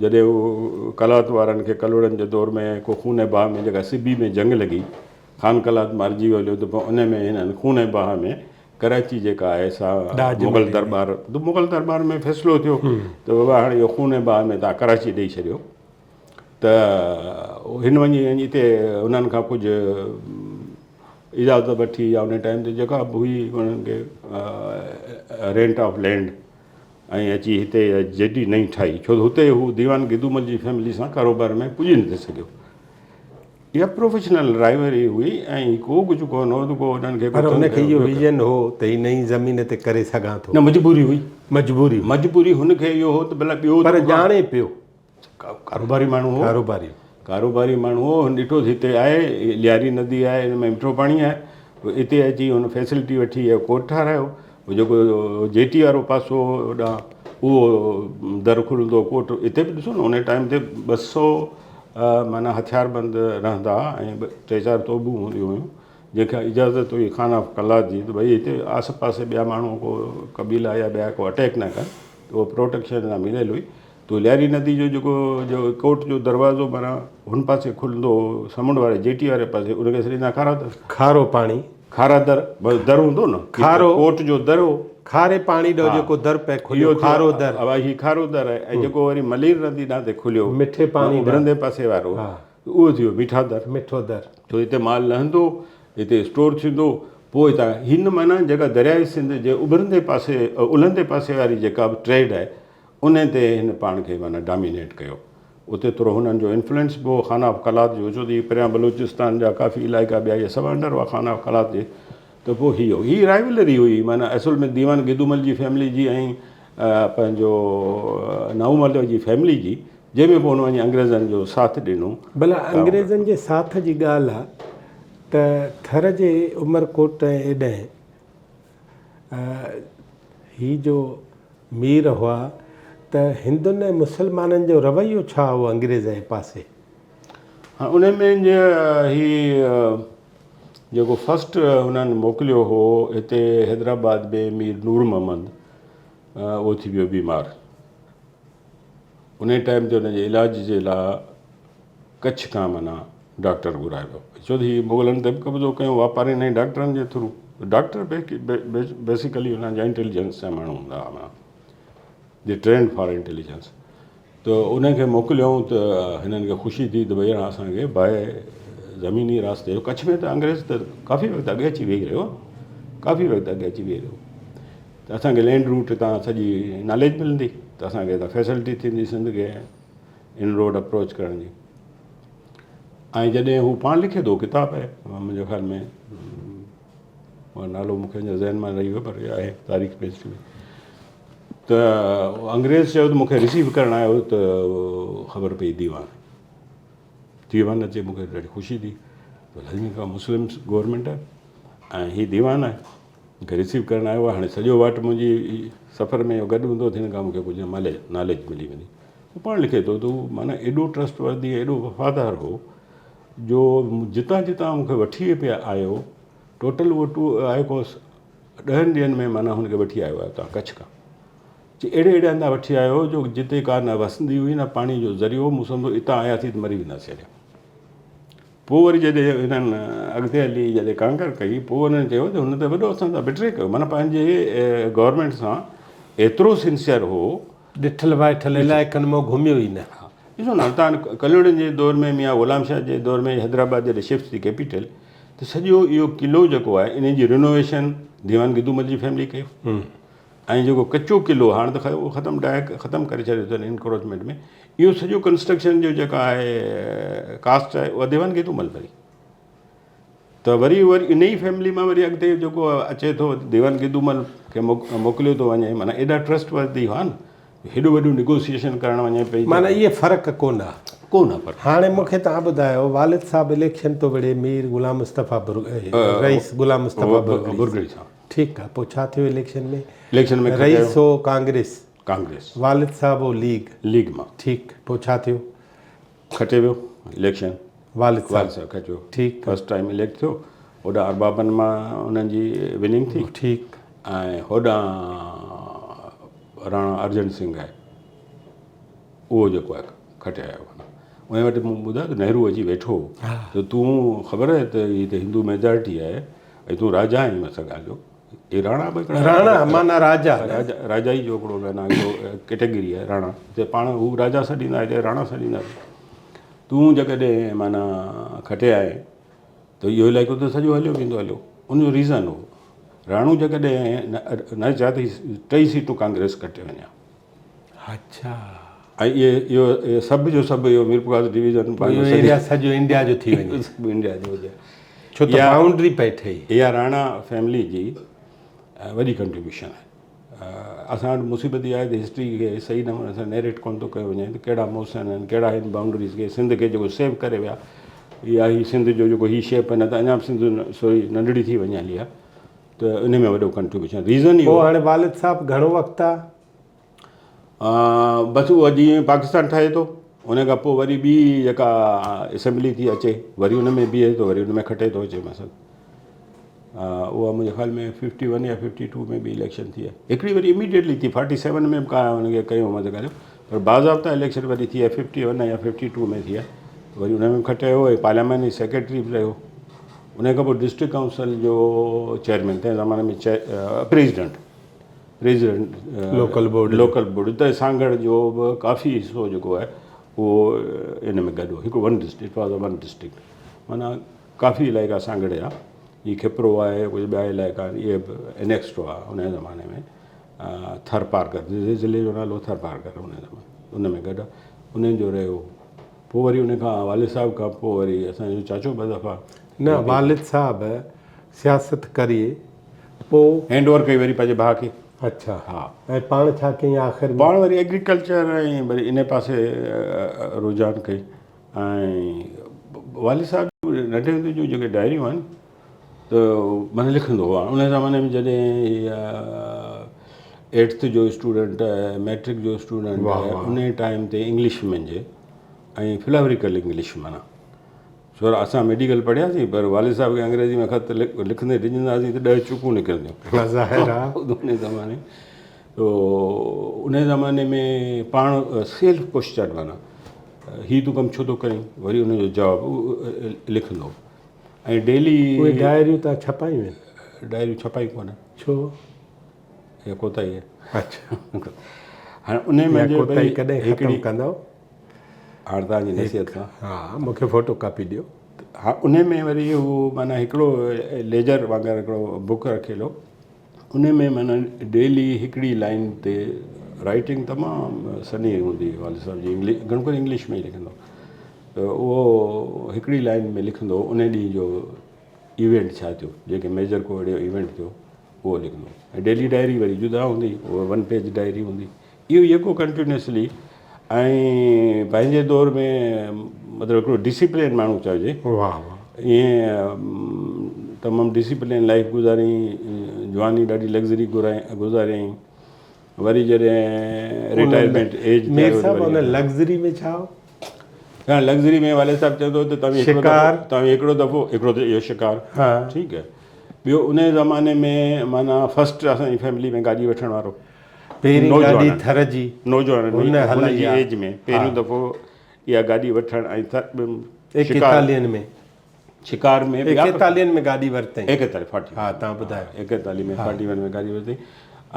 جڏهن هو قلات وارن کي ڪلهوڙن جي دور ۾ ڪو خون باهه ۾ جيڪا سبي ۾ جنگ لڳي خان قلات مارجي ويو هليو ته پوء ان ۾ هنن خون باهه ۾ ڪراچي جيڪا آهي سا مغل درٻار مغل درٻار ۾ فيصلو ٿيو ته بابا هاڻي اهو خون باهه ۾ تان ڪراچي ڏئي ڇڏيو ته هن وڃي اتي انهن کان ڪجهه اجازت وٺي يا ان ٽائيم تي جيڪا به هئي انهن کي رينٽ آف لينڊ ۽ اچي هتي جيٽي نئين ٺاهي ڇو ته هتي هو ديوان گدومل جي فيملي سان ڪاروبار ۾ پڄي نٿي سگهيو اها پروفيشنل رائيوري هئي ۽ ڪو ڪجهه ڪونه هو ته ڪو انهن کي پر هن کي اهو ويزن هو ته هي نئين زمين تي ڪري سگهان ٿو نه مجبوري هئي مجبوري مجبوري هن کي اهو هو ته ڀلا ٻيو پر ڄاڻي پيو ڪاروباري ماڻهو هو ڪاروباري ڪاروباري ماڻهو هو هن ڏٺو ته هتي آهي لياري ندي آهي هن ۾ مٺو پاڻي آهي پوء اتي اچي هن فيسلٽي وٺي اهو ڪوٽ ٺهرايو پوء جيڪو جيٽي وارو پاسو هو هوڏانهن اهو در کلندو ڪوٽ اتي به ڏسو نه ان ٽائيم تي ٻه سو معنيٰ هٿياربند رهندا هئا ۽ ٽي چار توبون هونديون هيون جنهن کان اجازت هئي خان آف قلات جي ته ڀئي هتي آس پاسي ٻيا ماڻهو ڪو قبيلا يا ٻيا ڪو اٽيڪ نه ڪن ته اهو پروٽيڪشن لاء مليل هئي تو لياري ندي جو جيڪو جو ڪوٽ جو دروازو معنيٰ هن پاسي کلندو هو سمنڊ واري جيٽي واري پاسي ان کي سڏيندا کارا در. کارو پاڻي. کارا در در هوندو نه کارو ڪوٽ جو در هو. کاري پاڻي ڏانهن جيڪو در پئي کليو کارو در. ها هي کارو در آهي ۽ جيڪو وري ملير ندي ڏانهن تي کليو مٺي پاڻي ڏانهن اڀرندي پاسي وارو اهو ٿيو مٺا در. مٺو در. ڇو هتي مال لهندو هتي اسٽور ٿيندو پوء هتان هن معنيٰ جيڪا درياء سنڌ جي اڀرندي پاسي الهندي پاسي واري جيڪا به ٽريڊ آهي انهي تي هن پاڻ کي معنيٰ ڊامينيٽ ڪيو. اتي ٿورو هنن جو انفلوئنس به هو خان آف قلات جو ڇو ته هي پريان بلوچستان جا ڪافي علائقا ٻيا اهي سڀ انڊر هئا خان آف قلات جي ته پوء هي هو هي رائيولري هئي معنيٰ اصل ۾ ديوان گدومل جي فيملي جي ۽ پنهنجو نائومل جي فيملي جي جنهن ۾ پوء هن وڃي انگريزن جو ساٿ ڏنو. ڀلا انگريزن جي ساٿ جي ڳالهه آ ته ٿر جي عمرڪوٽ ۽ ايڏهن هي جو مير هئا ته هندن ۽ مسلمانن جو رويو ڇا هو انگريز جي پاسي؟ ها ان ۾ هي جيڪو فرسٽ هنن موڪليو هو هتي حيدرآباد ۾ مير نور محمد اهو ٿي ويو بيمار ان ٽائيم تي ان جي علاج جي لاء ڪڇ کان معنيٰ ڊاڪٽر گهرائي ويو. ڇو ته هي مغلن تي به قبضو ڪيو واپارين ۽ ڊاڪٽرن جي ٿرو. ڊاڪٽر بيسيڪلي انهن جا انٽيليجنس جا ماڻهو هوندا هئا. The trend for intelligence. ته انهن کي موڪليائون ته هنن کي خوشي ٿي ته ڀئي هاڻ اسان کي باء زميني راستي جو ڪڇ ۾ ته انگريز ته ڪافي وقت اڳي اچي ويهي رهيو ڪافي وقت اڳي اچي ويهي رهيو ته اسان کي لينڊ روٽ تان سڄي ناليج ملندي ته اسان کي فيسلٽي ٿيندي سنڌ کي ان روڊ اپروچ ڪرڻ جي ۽ جڏهن هو پاڻ لکي ٿو ڪتاب آهي منهنجي خيال ۾ اهو نالو مون کي اڃا ذهن مان لهي ويو پر آهي تاريخ پيج ۾ ته انگريز چيو ته مون کي رسيو ڪرڻ آيو ته خبر پئي ديوان ديوان اچي مون کي ڏاڍي خوشي ٿي ته لازمي کا مسلم گورنمينٽ آهي ۽ هي ديوان آهي مون کي رسيو ڪرڻ آيو آهي هاڻي سڄو واٽ منهنجي سفر ۾ گڏ هوندو ته هن کان مون کي ڪجهه ناليج ناليج ملي ويندي هو پاڻ لکي ٿو ته هو معنيٰ ايڏو ٽرسٽ وردي ايڏو وفادار هو جو جتان جتان مون کي وٺي پيا آيو ٽوٽل اهو ٽو آهي ڪو ڏهن ڏينهن ۾ معنيٰ هن کي وٺي آيو آهي اتان ڪڇ کان. چي اهڙي اهڙي هنڌان وٺي آيو جو جتي ڪا نه وسندي هئي نه پاڻي جو ذريعو مون سمجهو اتان آياسين ته مري وينداسين هليا. پوء وري جڏهن هنن اڳتي هلي جڏهن ڪانڪر ڪئي پوء هنن چيو ته هن ته وڏو اسان سان بٽري ڪيو معنيٰ پنهنجي گورنمينٽ سان ايترو سنسيئر هو. ڏٺل وائٺل علائقن مان گهميو ئي نه. ها ڏسو نه هتان ڪلهوڙن جي دور ۾ ميان غلام شاهه جي دور ۾ حيدرآباد جڏهن شفٽ ٿي ڪيپيٽل ته سڄو اهو قلعو جيڪو آهي ان جي رينوويشن ديوان گدومل جي فيملي ڪئي ۽ جيڪو ڪچو قلعو هاڻ ته اهو ختم ڊاهي ختم ڪري ڇڏيو اٿن انڪروچمينٽ ۾ اهو سڄو ڪنسٽرڪشن جو جيڪا آهي ڪاسٽ آهي اها ديوان گدومل ڀري ته وري وري ان ئي فيملي مان وري اڳتي جيڪو اچي ٿو ديوان گدومل کي موڪليو ٿو وڃي معنيٰ ايڏا ٽرسٽ وردي هئا نه هيڏو وڏو نيگوسيئيشن ڪرڻ وڃي پئي ته. معنيٰ اهي فرق ڪونه آ. ڪونه فرق. هاڻي مون کي توهان ٻڌايو والد صاحب اليڪشن ٿو وڙهي مير غلام مصطفيٰ رئيس غلام مصطفيٰ برگڙي سان. ٺيڪ آ پوء ڇا ٿيو اليڪشن ۾؟ اليڪشن ۾ رئيس هو ڪانگريس. ڪانگريس. والد صاحب هو ليگ. ليگ مان. ٺيڪ پوء ڇا ٿيو؟ کٽي ويو اليڪشن. والد صاحب. والد صاحب کٽيو. ٺيڪ. فرسٽ ٽائيم اليڪٽ ٿيو. هوڏانهن اربابن مان انهن جي وننگ ٿي. ٺيڪ. ۽ هوڏانهن راڻا ارجن سنگهه آهي اهو جيڪو آهي کٽي آيو معنيٰ ان وٽ مون ٻڌايو ته نهرو اچي ويٺو ته تون خبر آهي ته هي ته هندو ميجارٽي آهي ۽ تون راجا آهين مس ڳالهه جو هي راڻا به هڪڙا راڻا معنيٰ راجا راجا راجا ئي جو هڪڙو معنيٰ هڪڙو ڪيٽيگري آهي راڻا هتي پاڻ هو راجا سڏيندا هتي راڻا سڏيندا تون جيڪڏهن معنيٰ کٽي آئين ته اهو علائقو ته سڄو هليو ويندو هليو ان جو ريزن هو راڻو جيڪڏهن نه چاهي ته هي ٽئي سيٽون ڪانگريس کٽي وڃي ها. اڇا. ۽ اهي اهو سڀ جو سڀ اهو ميرپورخاص ڊويزن پوء اهو ايريا سڄو انڊيا جو ٿي وڃي. سڀ انڊيا جو هجي. ڇو ته بائونڊري پئي ٺهي. اها راڻا فيملي جي وڏي ڪنٽريبيوشن آهي. اسان وٽ مصيبت اها آهي ته هسٽري کي صحيح نموني سان نيريٽ ڪونه ٿو ڪيو وڃي ته ڪهڙا محسن آهن ڪهڙا هن بائونڊريز کي سنڌ کي جيڪو سيو ڪري ويا يا هي سنڌ جو جيڪو هي شيپ نه ته اڃا به سنڌ سوري ننڍڙي ٿي وڃي هلي ها ته ان ۾ وڏو ڪنٽريبيوشن ريزن اهو پوء هاڻي والد صاحب گهڻو وقت آ؟ بس اهو جيئن پاڪستان ٺهي ٿو ان کان پوء وري ٻي جيڪا اسيمبلي ٿي اچي وري ان ۾ بيهي ٿو وري ان ۾ کٽي ٿو اچي مثلا اها منهنجي خيال ۾ ففٽي ون يا ففٽي ٽو ۾ به اليڪشن ٿي آهي هڪڙي وري اميڊيٽلي ٿي فارٽي سيون ۾ به ڪا ان کي ڪيو مطلب ڳالهيو پر باضابطا اليڪشن وري ٿي آهي ففٽي ون يا ففٽي ٽو ۾ ٿي آهي وري ان ۾ به کٽي آيو ۽ پارلياماني سيڪريٽري به رهيو ان کان پوء ڊسٽرڪٽ ڪائونسل جو چيئرمين تنهن زماني ۾ president president local board local board ته سانگهڙ جو به ڪافي حصو جيڪو آهي اهو ان ۾ گڏ هو هڪ one district was one district معنيٰ ڪافي علائقا سانگهڙ جا هي کپرو آهي ڪجهه ٻيا علائقا آهن اهي به انيڪسڊ هئا ان زماني ۾ ٿر پارڪر ضلعي جو نالو ٿر پارڪر ان زماني ان ۾ گڏ انهن جو رهيو پوء وري ان کان والد صاحب کان پوء وري اسانجو چاچو ٻه دفعا نه والد صاحب سياست ڪري پوء هينڊ اوور ڪئي وري پنهنجي ڀاء کي. اڇا ها ۽ پاڻ ڇا ڪيائين آخر ۾؟ پاڻ وري ايگريڪلچر ۽ وري ان پاسي رجحان ڪئي ۽ والد صاحب جون ننڍي هوندي جون جيڪي ڊائريون آهن ته معنيٰ لکندو هو ان زماني ۾ جڏهن ايٽٿ جو اسٽوڊنٽ ميٽرڪ جو اسٽوڊنٽ ان ٽائيم تي انگلش منجهه ۽ فلاوريڪل انگلش معنيٰ سر اسان ميڊيڪل پڙهياسين پر والد صاحب کي انگريزي ۾ خط لکندي ڊڄنداسين ته ڏهه چوڪون نڪرنديون. ظاهر آ. ان زماني تو ان زماني ۾ پاڻ سيلف ڪوشچن معنيٰ هي تون ڪم ڇو ٿو ڪرين وري ان جو جواب لکندو ۽ ڊيلي اهي ڊائريون تان ڇپايون آهن؟ ڊائريون ڇپايون ڪونهن. ڇو؟ اها ڪوتاهي آهي. اڇا. هاڻي ان ۾ اها ڪوتاهي ڪڏهن ختم ڪندؤ؟ هاڻي توهان جي نصيحت سان. ها مون کي فوٽو ڪاپي ڏيو. ها ان ۾ وري هو معنيٰ هڪڙو ليجر وانگر هڪڙو بڪ رکيل هو ان ۾ معنيٰ ڊيلي هڪڙي لائن تي رائٽنگ تمام سنهي هوندي هئي والد صاحب جي گهڻو ڪري انگلش ۾ ئي لکندو هو ته اهو هڪڙي لائن ۾ لکندو هو ان ڏينهن جو ايونٽ ڇا ٿيو جيڪي ميجر ڪو اهڙو ايونٽ ٿيو اهو لکندو هو ۽ ڊيلي ڊائري وري جدا هوندي هئي اها ون پيج ڊائري هوندي اهو يڪو ڪنٽينيوسلي ۽ پنهنجي دور ۾ مطلب هڪڙو ڊسيپلين ماڻهو چئجي واهه واهه ائين تمام ڊسيپلين لائف گذاريائين جواني ڏاڍي لگزري گذاريائين وري جڏهن رٽائرمينٽ ايج مير صاحب ان لگزري ۾ ڇا هو؟ ها لگزري ۾ والد صاحب چوندو ته توهين هڪڙو دفعو توهين هڪڙو دفعو هڪڙو ته اهو شڪار ٺيڪ آهي ٻيو ان زماني ۾ معنيٰ فسٽ اسان جي فيملي ۾ گاڏي وٺڻ وارو پهرين گاڏي ٿر جي نوجوانن ۾ هن جي ايج ۾ پهريون دفعو اها گاڏي وٺڻ ۽ ايڪيتاليهن ۾ شڪار ۾ ايڪيتاليهن ۾ گاڏي ورتائين. ايڪيتاليهه فارٽي ها تان ٻڌايو. ايڪيتاليهه ۾ فارٽي ون ۾ گاڏي ورتائين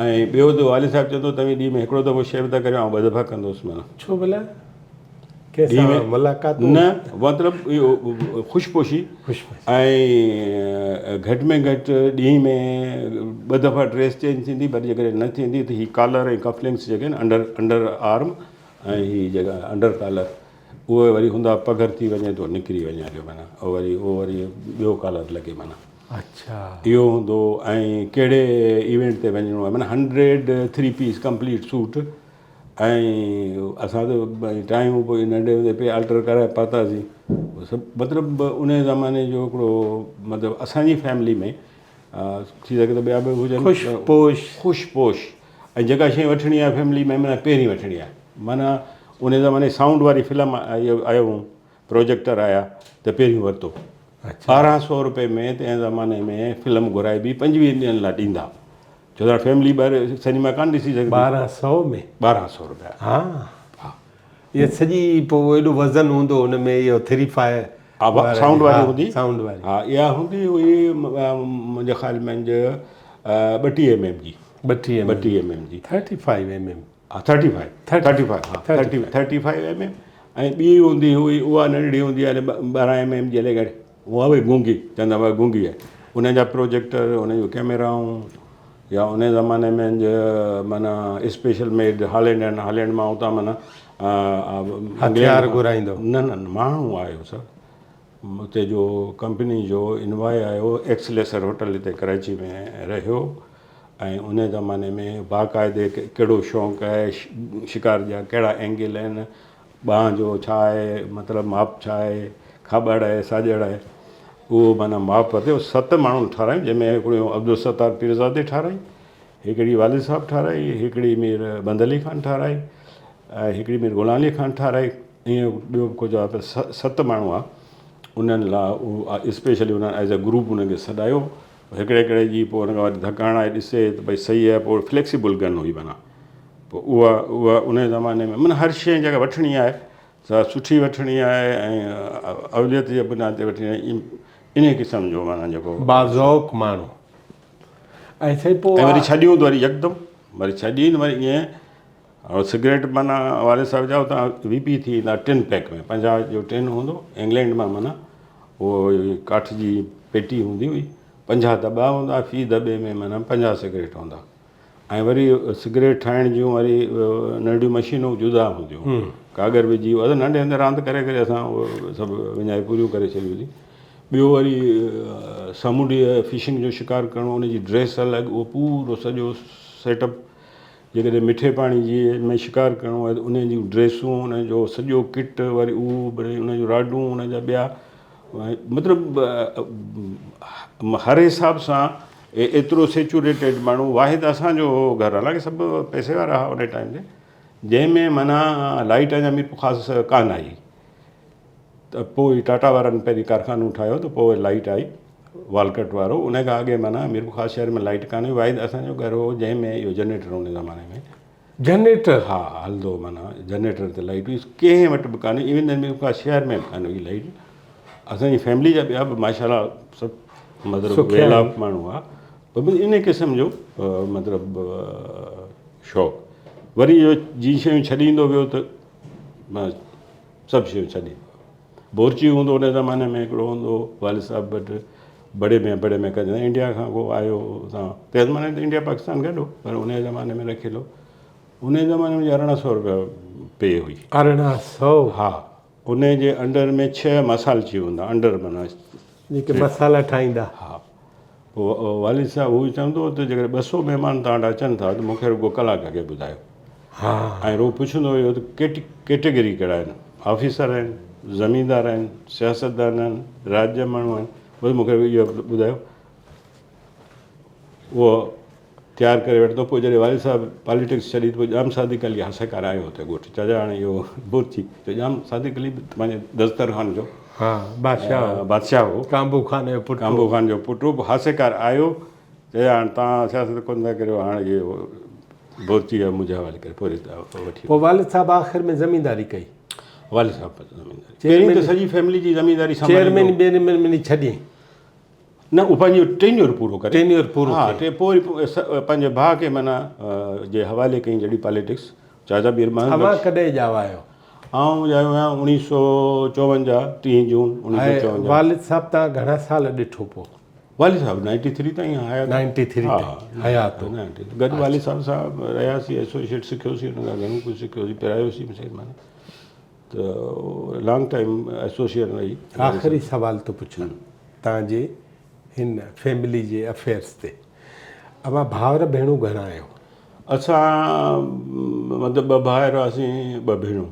۽ ٻيو ته والد صاحب چوندو توهين ڏينهن ۾ هڪڙو دفعو شيو ٿا ڪريو آئون ٻه دفعا ڪندو هوس معنيٰ. ڇو ڀلا؟ ڪنهن سان ملاقات نه مطلب اهو خوش پوشي ۽ گهٽ ۾ گهٽ ڏينهن ۾ ٻه دفعا ڊريس چينج ٿيندي پر جيڪڏهن نه ٿيندي ته هي ڪالر ۽ ڪفلنگس جيڪي آهن انڊر انڊر آرم ۽ هي جيڪا انڊر ڪالر اهي وري هوندا پگهر ٿي وڃي ٿو نڪري وڃي هليو معنيٰ اهو وري اهو وري ٻيو ڪالر لڳي معنيٰ اڇا اهو هوندو ۽ ڪهڙي ايونٽ تي وڃڻو آهي معنيٰ hundred three piece complete suit ۽ اسان ته ڀئي ٽايون پوء ننڍي هوندي پئي آلٽر ڪرائي پاتاسين سڀ مطلب ان زماني جو هڪڙو مطلب اسانجي فيملي ۾ ٿي سگهي ته ٻيا به هجن خوش پوش خوش پوش ۽ جيڪا شيء وٺڻي آهي فيملي ۾ معنيٰ پهرين وٺڻي آهي معنيٰ ان زماني سائونڊ واري فلم آيو پروجيڪٽر آيا ته پهريون ورتو 1200 روپئي ۾ تنهن زماني ۾ فلم گهرائبي 25 ڏينهن لاء ڏيندا ڇو ته فيملي ٻاهر سئنيما ڪانه ڏسي سگهندي 1200 ۾ 1200 روپيا ها ها اها سڄي پوء ايڏو وزن هوندو ان ۾ اهو ٿري فائر ها سائونڊ واري هوندي سائونڊ واري ها اها هوندي هئي منهنجي خيال ۾ 32 ايم ايم جي 32 ايم ايم جي 35 ايم ايم ها ٿرٽي فائيو ٿرٽي فائيو ها thirty thirty five M M ۽ ٻي هوندي هئي اها ننڍڙي هوندي آهي 12 ايم ايم جي الائي گهڻي اها به گونگي چوندا هئا گونگي آهي ان جا پروجيڪٽر ان جون ڪيميرائون يا ان زماني ۾ معنيٰ اسپيشل ميڊ هالينڊ آهن هالينڊ مان اتان معنيٰ هٿيار گهرائيندو نه نه ماڻهو آيو سر اتي جو ڪمپني جو انوائي آيو ايڪسليسر هوٽل هتي ڪراچي ۾ رهيو ۽ ان زماني ۾ باقاعدي ڪهڙو شوق آهي شڪار جا ڪهڙا اينگل آهن ٻانهن جو ڇا آهي مطلب ماپ ڇا آهي کاٻڙ آهي ساڄڙ آهي اهو معنيٰ ماپ ورتي ست ماڻهن ٺارايون جنهن ۾ هڪڙو عبدالستار پيرزادي ٺاراهي هڪڙي والد صاحب ٺاراهي هڪڙي مير بند علي خان ٺاراهي ۽ هڪڙي مير غلام علي خان ٺاراهي ائين ٻيو به ڪجهه آهي پر ست ماڻهو آ انهن لاء اسپيشلي انهن ايز اي گروپ انهن کي سڏايو هڪڙي هڪڙي جي پوء ان کان وري ڌڪ هڻائي ڏسي ته ڀئي صحيح آهي پوء فليڪسيبل گن هئي معنيٰ پوء اها اها ان زماني ۾ معنيٰ هر شيء جيڪا وٺڻي آهي سا سٺي وٺڻي آهي ۽ اوليت جي بنياد تي وٺڻي آهي انهي قسم جو معنيٰ جيڪو باذوق ماڻهو ۽ سائين پوء ۽ وري ڇڏيون ته وري يڪدم وري ڇڏين وري ائين اور سگريٽ معنيٰ والد صاحب جا اتان وي پي ٿي ايندا ٽن پيڪ ۾ 50 جو ٽن هوندو انگلينڊ مان معنيٰ اهو ڪاٺ جي پيٽي هوندي هئي 50 دٻا هوندا في دٻي ۾ معنيٰ 50 سگريٽ هوندا ۽ وري سگريٽ ٺاهڻ جون وري ننڍيون مشينون جدا هونديون ڪاڳر وجهي اسان ننڍي هوندي راند ڪري ڪري اسان اهو سڀ وڃائي پوريون ڪري ڇڏيونسين ٻيو وري سامونڊي فشنگ جو شڪار ڪرڻو ان جي ڊريس الڳ اهو پورو سڄو سيٽ اپ جيڪڏهن مٺي پاڻي جي ۾ شڪار ڪرڻو آهي ته انهن جون ڊريسون ان جو سڄو ڪٽ وري اهو وري ان جون راڊون ان جا ٻيا مطلب هر حساب سان ايترو سيچوريٽيڊ ماڻهو واحد اسان جو هو گهر حالانڪه سڀ پئسي وارا هئا ان ٽائيم تي جنهن ۾ معنيٰ لائيٽ اڃا ميرپورخاص ڪانه آئي ته پوء ٽاٽا وارن پهرين ڪارخانو ٺاهيو ته پوء لائيٽ آئي والڪٽ وارو ان کان اڳي معنيٰ ميرپورخاص شهر ۾ لائيٽ ڪانه هئي واحد اسان جو گهر هو جنهن ۾ اهو جنريٽر ان زماني ۾ جنريٽر؟ ها هلندو هو معنيٰ جنريٽر تي لائيٽ هئي ڪنهن وٽ به ڪانه ايون دين ميرپور خاص شهر ۾ به ڪانه هئي لائيٽ. اسان جي فيملي جا ٻيا به ماشاء الله سڀ مطلب ويل آف ماڻهو هئا پر ان قسم جو مطلب شوق وري اهو جي شيون ڇڏيندو ويو ته سڀ شيون ڇڏي بورچي هوندو ان زماني ۾ هڪڙو هوندو هو والد صاحب وٽ بڙي ۾ بڙي ۾ ڪجن انڊيا کان ڪو آيو اتان تنهن زماني ۾ انڊيا پاڪستان گڏ هو پر ان زماني ۾ رکيل هو ان زماني ۾ 1800 روپيا پي هئي. 1800؟ ها ان جي انڊر ۾ ڇهه مصالچي هوندا انڊر معنيٰ جيڪي مصالا ٺاهيندا. ها پوء والد صاحب هو چوندو هو ته جيڪڏهن 200 مهمان توهان وٽ اچن ٿا ته مون کي رڳو ڪلاڪ اڳي ٻڌايو. ها. ۽ رڳو پڇندو هيو ته ڪيٽيگري ڪهڙا آهن، آفيسر آهن، زميندار آهن، سياستدان آهن، راڄ جا ماڻهو آهن، بس مون کي اهو ٻڌايو. اهو تيار ڪري وٺندو پوء جڏهن والد صاحب پاليٽڪس ڇڏي ته پوء ڄام صادق علي هاسيڪار آيو هتي ڳوٺ چاچا هاڻي اهو بورچي ته ڄام صادق علي به پنهنجي دسترخوان جو ها بادشاهه بادشاهه هو ڪانبو خان جو پٽ ڪانبو خان جو پٽ هو پوء هاسيڪار آيو چيا هاڻي توهان سياست ڪونه ٿا ڪريو هاڻي اهو بورچي منهنجي حوالي ڪري پوء وٺي پوء والد صاحب آخر ۾ زمينداري ڪئي والد صاحب زمينداري پهرين ته سڄي فيملي جي زمينداري سنڀالي چيئرمين ٻيرمين ۾ ڇڏيائين نه اهو پنهنجو ٽينيور پورو ڪري ٽينيور پورو ها ٽي پوء وري پنهنجي ڀاء کي معنيٰ جي حوالي ڪئي جهڙي پاليٽڪس چاچا مير محمد اوهان ڪڏهن ڄاوا آهيو؟ آئون ڄايو آهيان 1954 ٽيهين جون 1954. والد صاحب تان گهڻا سال ڏٺو پوء؟ والد صاحب نائنٽي ٿري تائين حيات نائنٽي ٿري تائين حيات هو. گڏ والد صاحب سان رهياسين ايسوسيئيٽ سکيوسين ان کان گهڻو ڪجهه سکيوسين پرايوسين معنيٰ ته لانگ ٽائيم ايسوسيئيٽ رهي. آخري سوال ٿو پڇان توهان جي هن فيملي جي افيئرس تي. اوهان ڀائر ڀيڻون گهڻا آهيو؟ اسان مطلب ٻه ڀائر هئاسين ٻه ڀيڻون.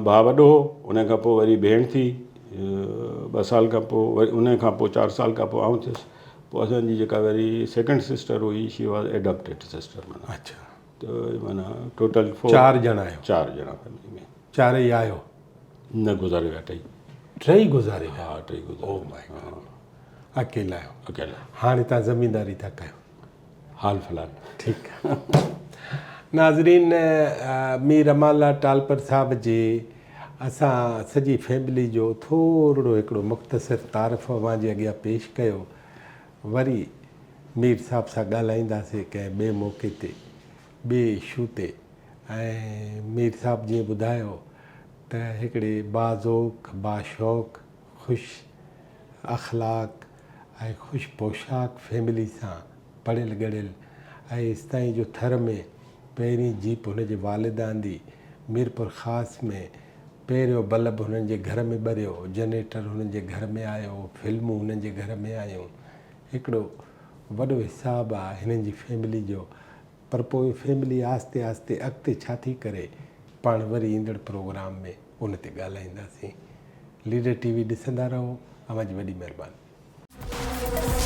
ڀاء وڏو هو ان کان پوء وري ڀيڻ ٿي ٻه سال کان پوء وري ان کان پوء چار سال کان پوء آئون ٿيس پوء اسان جي جيڪا وري سيڪنڊ سسٽر هئي شي واز ايڊاپٽيڊ سسٽر معنيٰ. اڇا. ته معنيٰ ٽوٽل فور چار ڄڻا آهيو؟ چار ڄڻا فيملي ۾. چارئي آهيو؟ نه گذاري ويا ٽئي. ٽئي گذاري ويا؟ ها ٽئي گذاري او مائي گاڊ. اڪيلا آهيو؟ اڪيلا. هاڻي توهان زمينداري ٿا ڪيو؟ حال في الحال. ٺيڪ آهي. ناظرين مير امان الله ٽالپر صاحب جي اسان سڄي فيملي جو ٿورڙو هڪڙو مختصر تعارف اوهان جي اڳيان پيش ڪيو. وري مير صاحب سان ڳالهائينداسين ڪنهن ٻئي موقعي تي ٻئي اشو تي ۽ مير صاحب جيئن ٻڌايو ته هڪڙي باذوق باشوق خوش اخلاق ۽ خوش پوشاڪ فيملي سان پڙهيل ڳڙهيل ۽ ايستائين جو ٿر ۾ پهرين جيپ هن جي والد آندي ميرپورخاص ۾ پهريون بلب هنن جي گهر ۾ ٻريو، جنريٽر هنن جي گهر ۾ آيو، فلمون هنن جي گهر ۾ آيون. هڪڙو وڏو حساب آ هنن جي فيملي جو پر پوء فيملي آهستي آهستي اڳتي ڇا ٿي ڪري پاڻ وري ايندڙ پروگرام ۾ ان تي ڳالهائينداسين. ليڊر ٽي وي ڏسندا رهو اوهان جي وڏي مهرباني.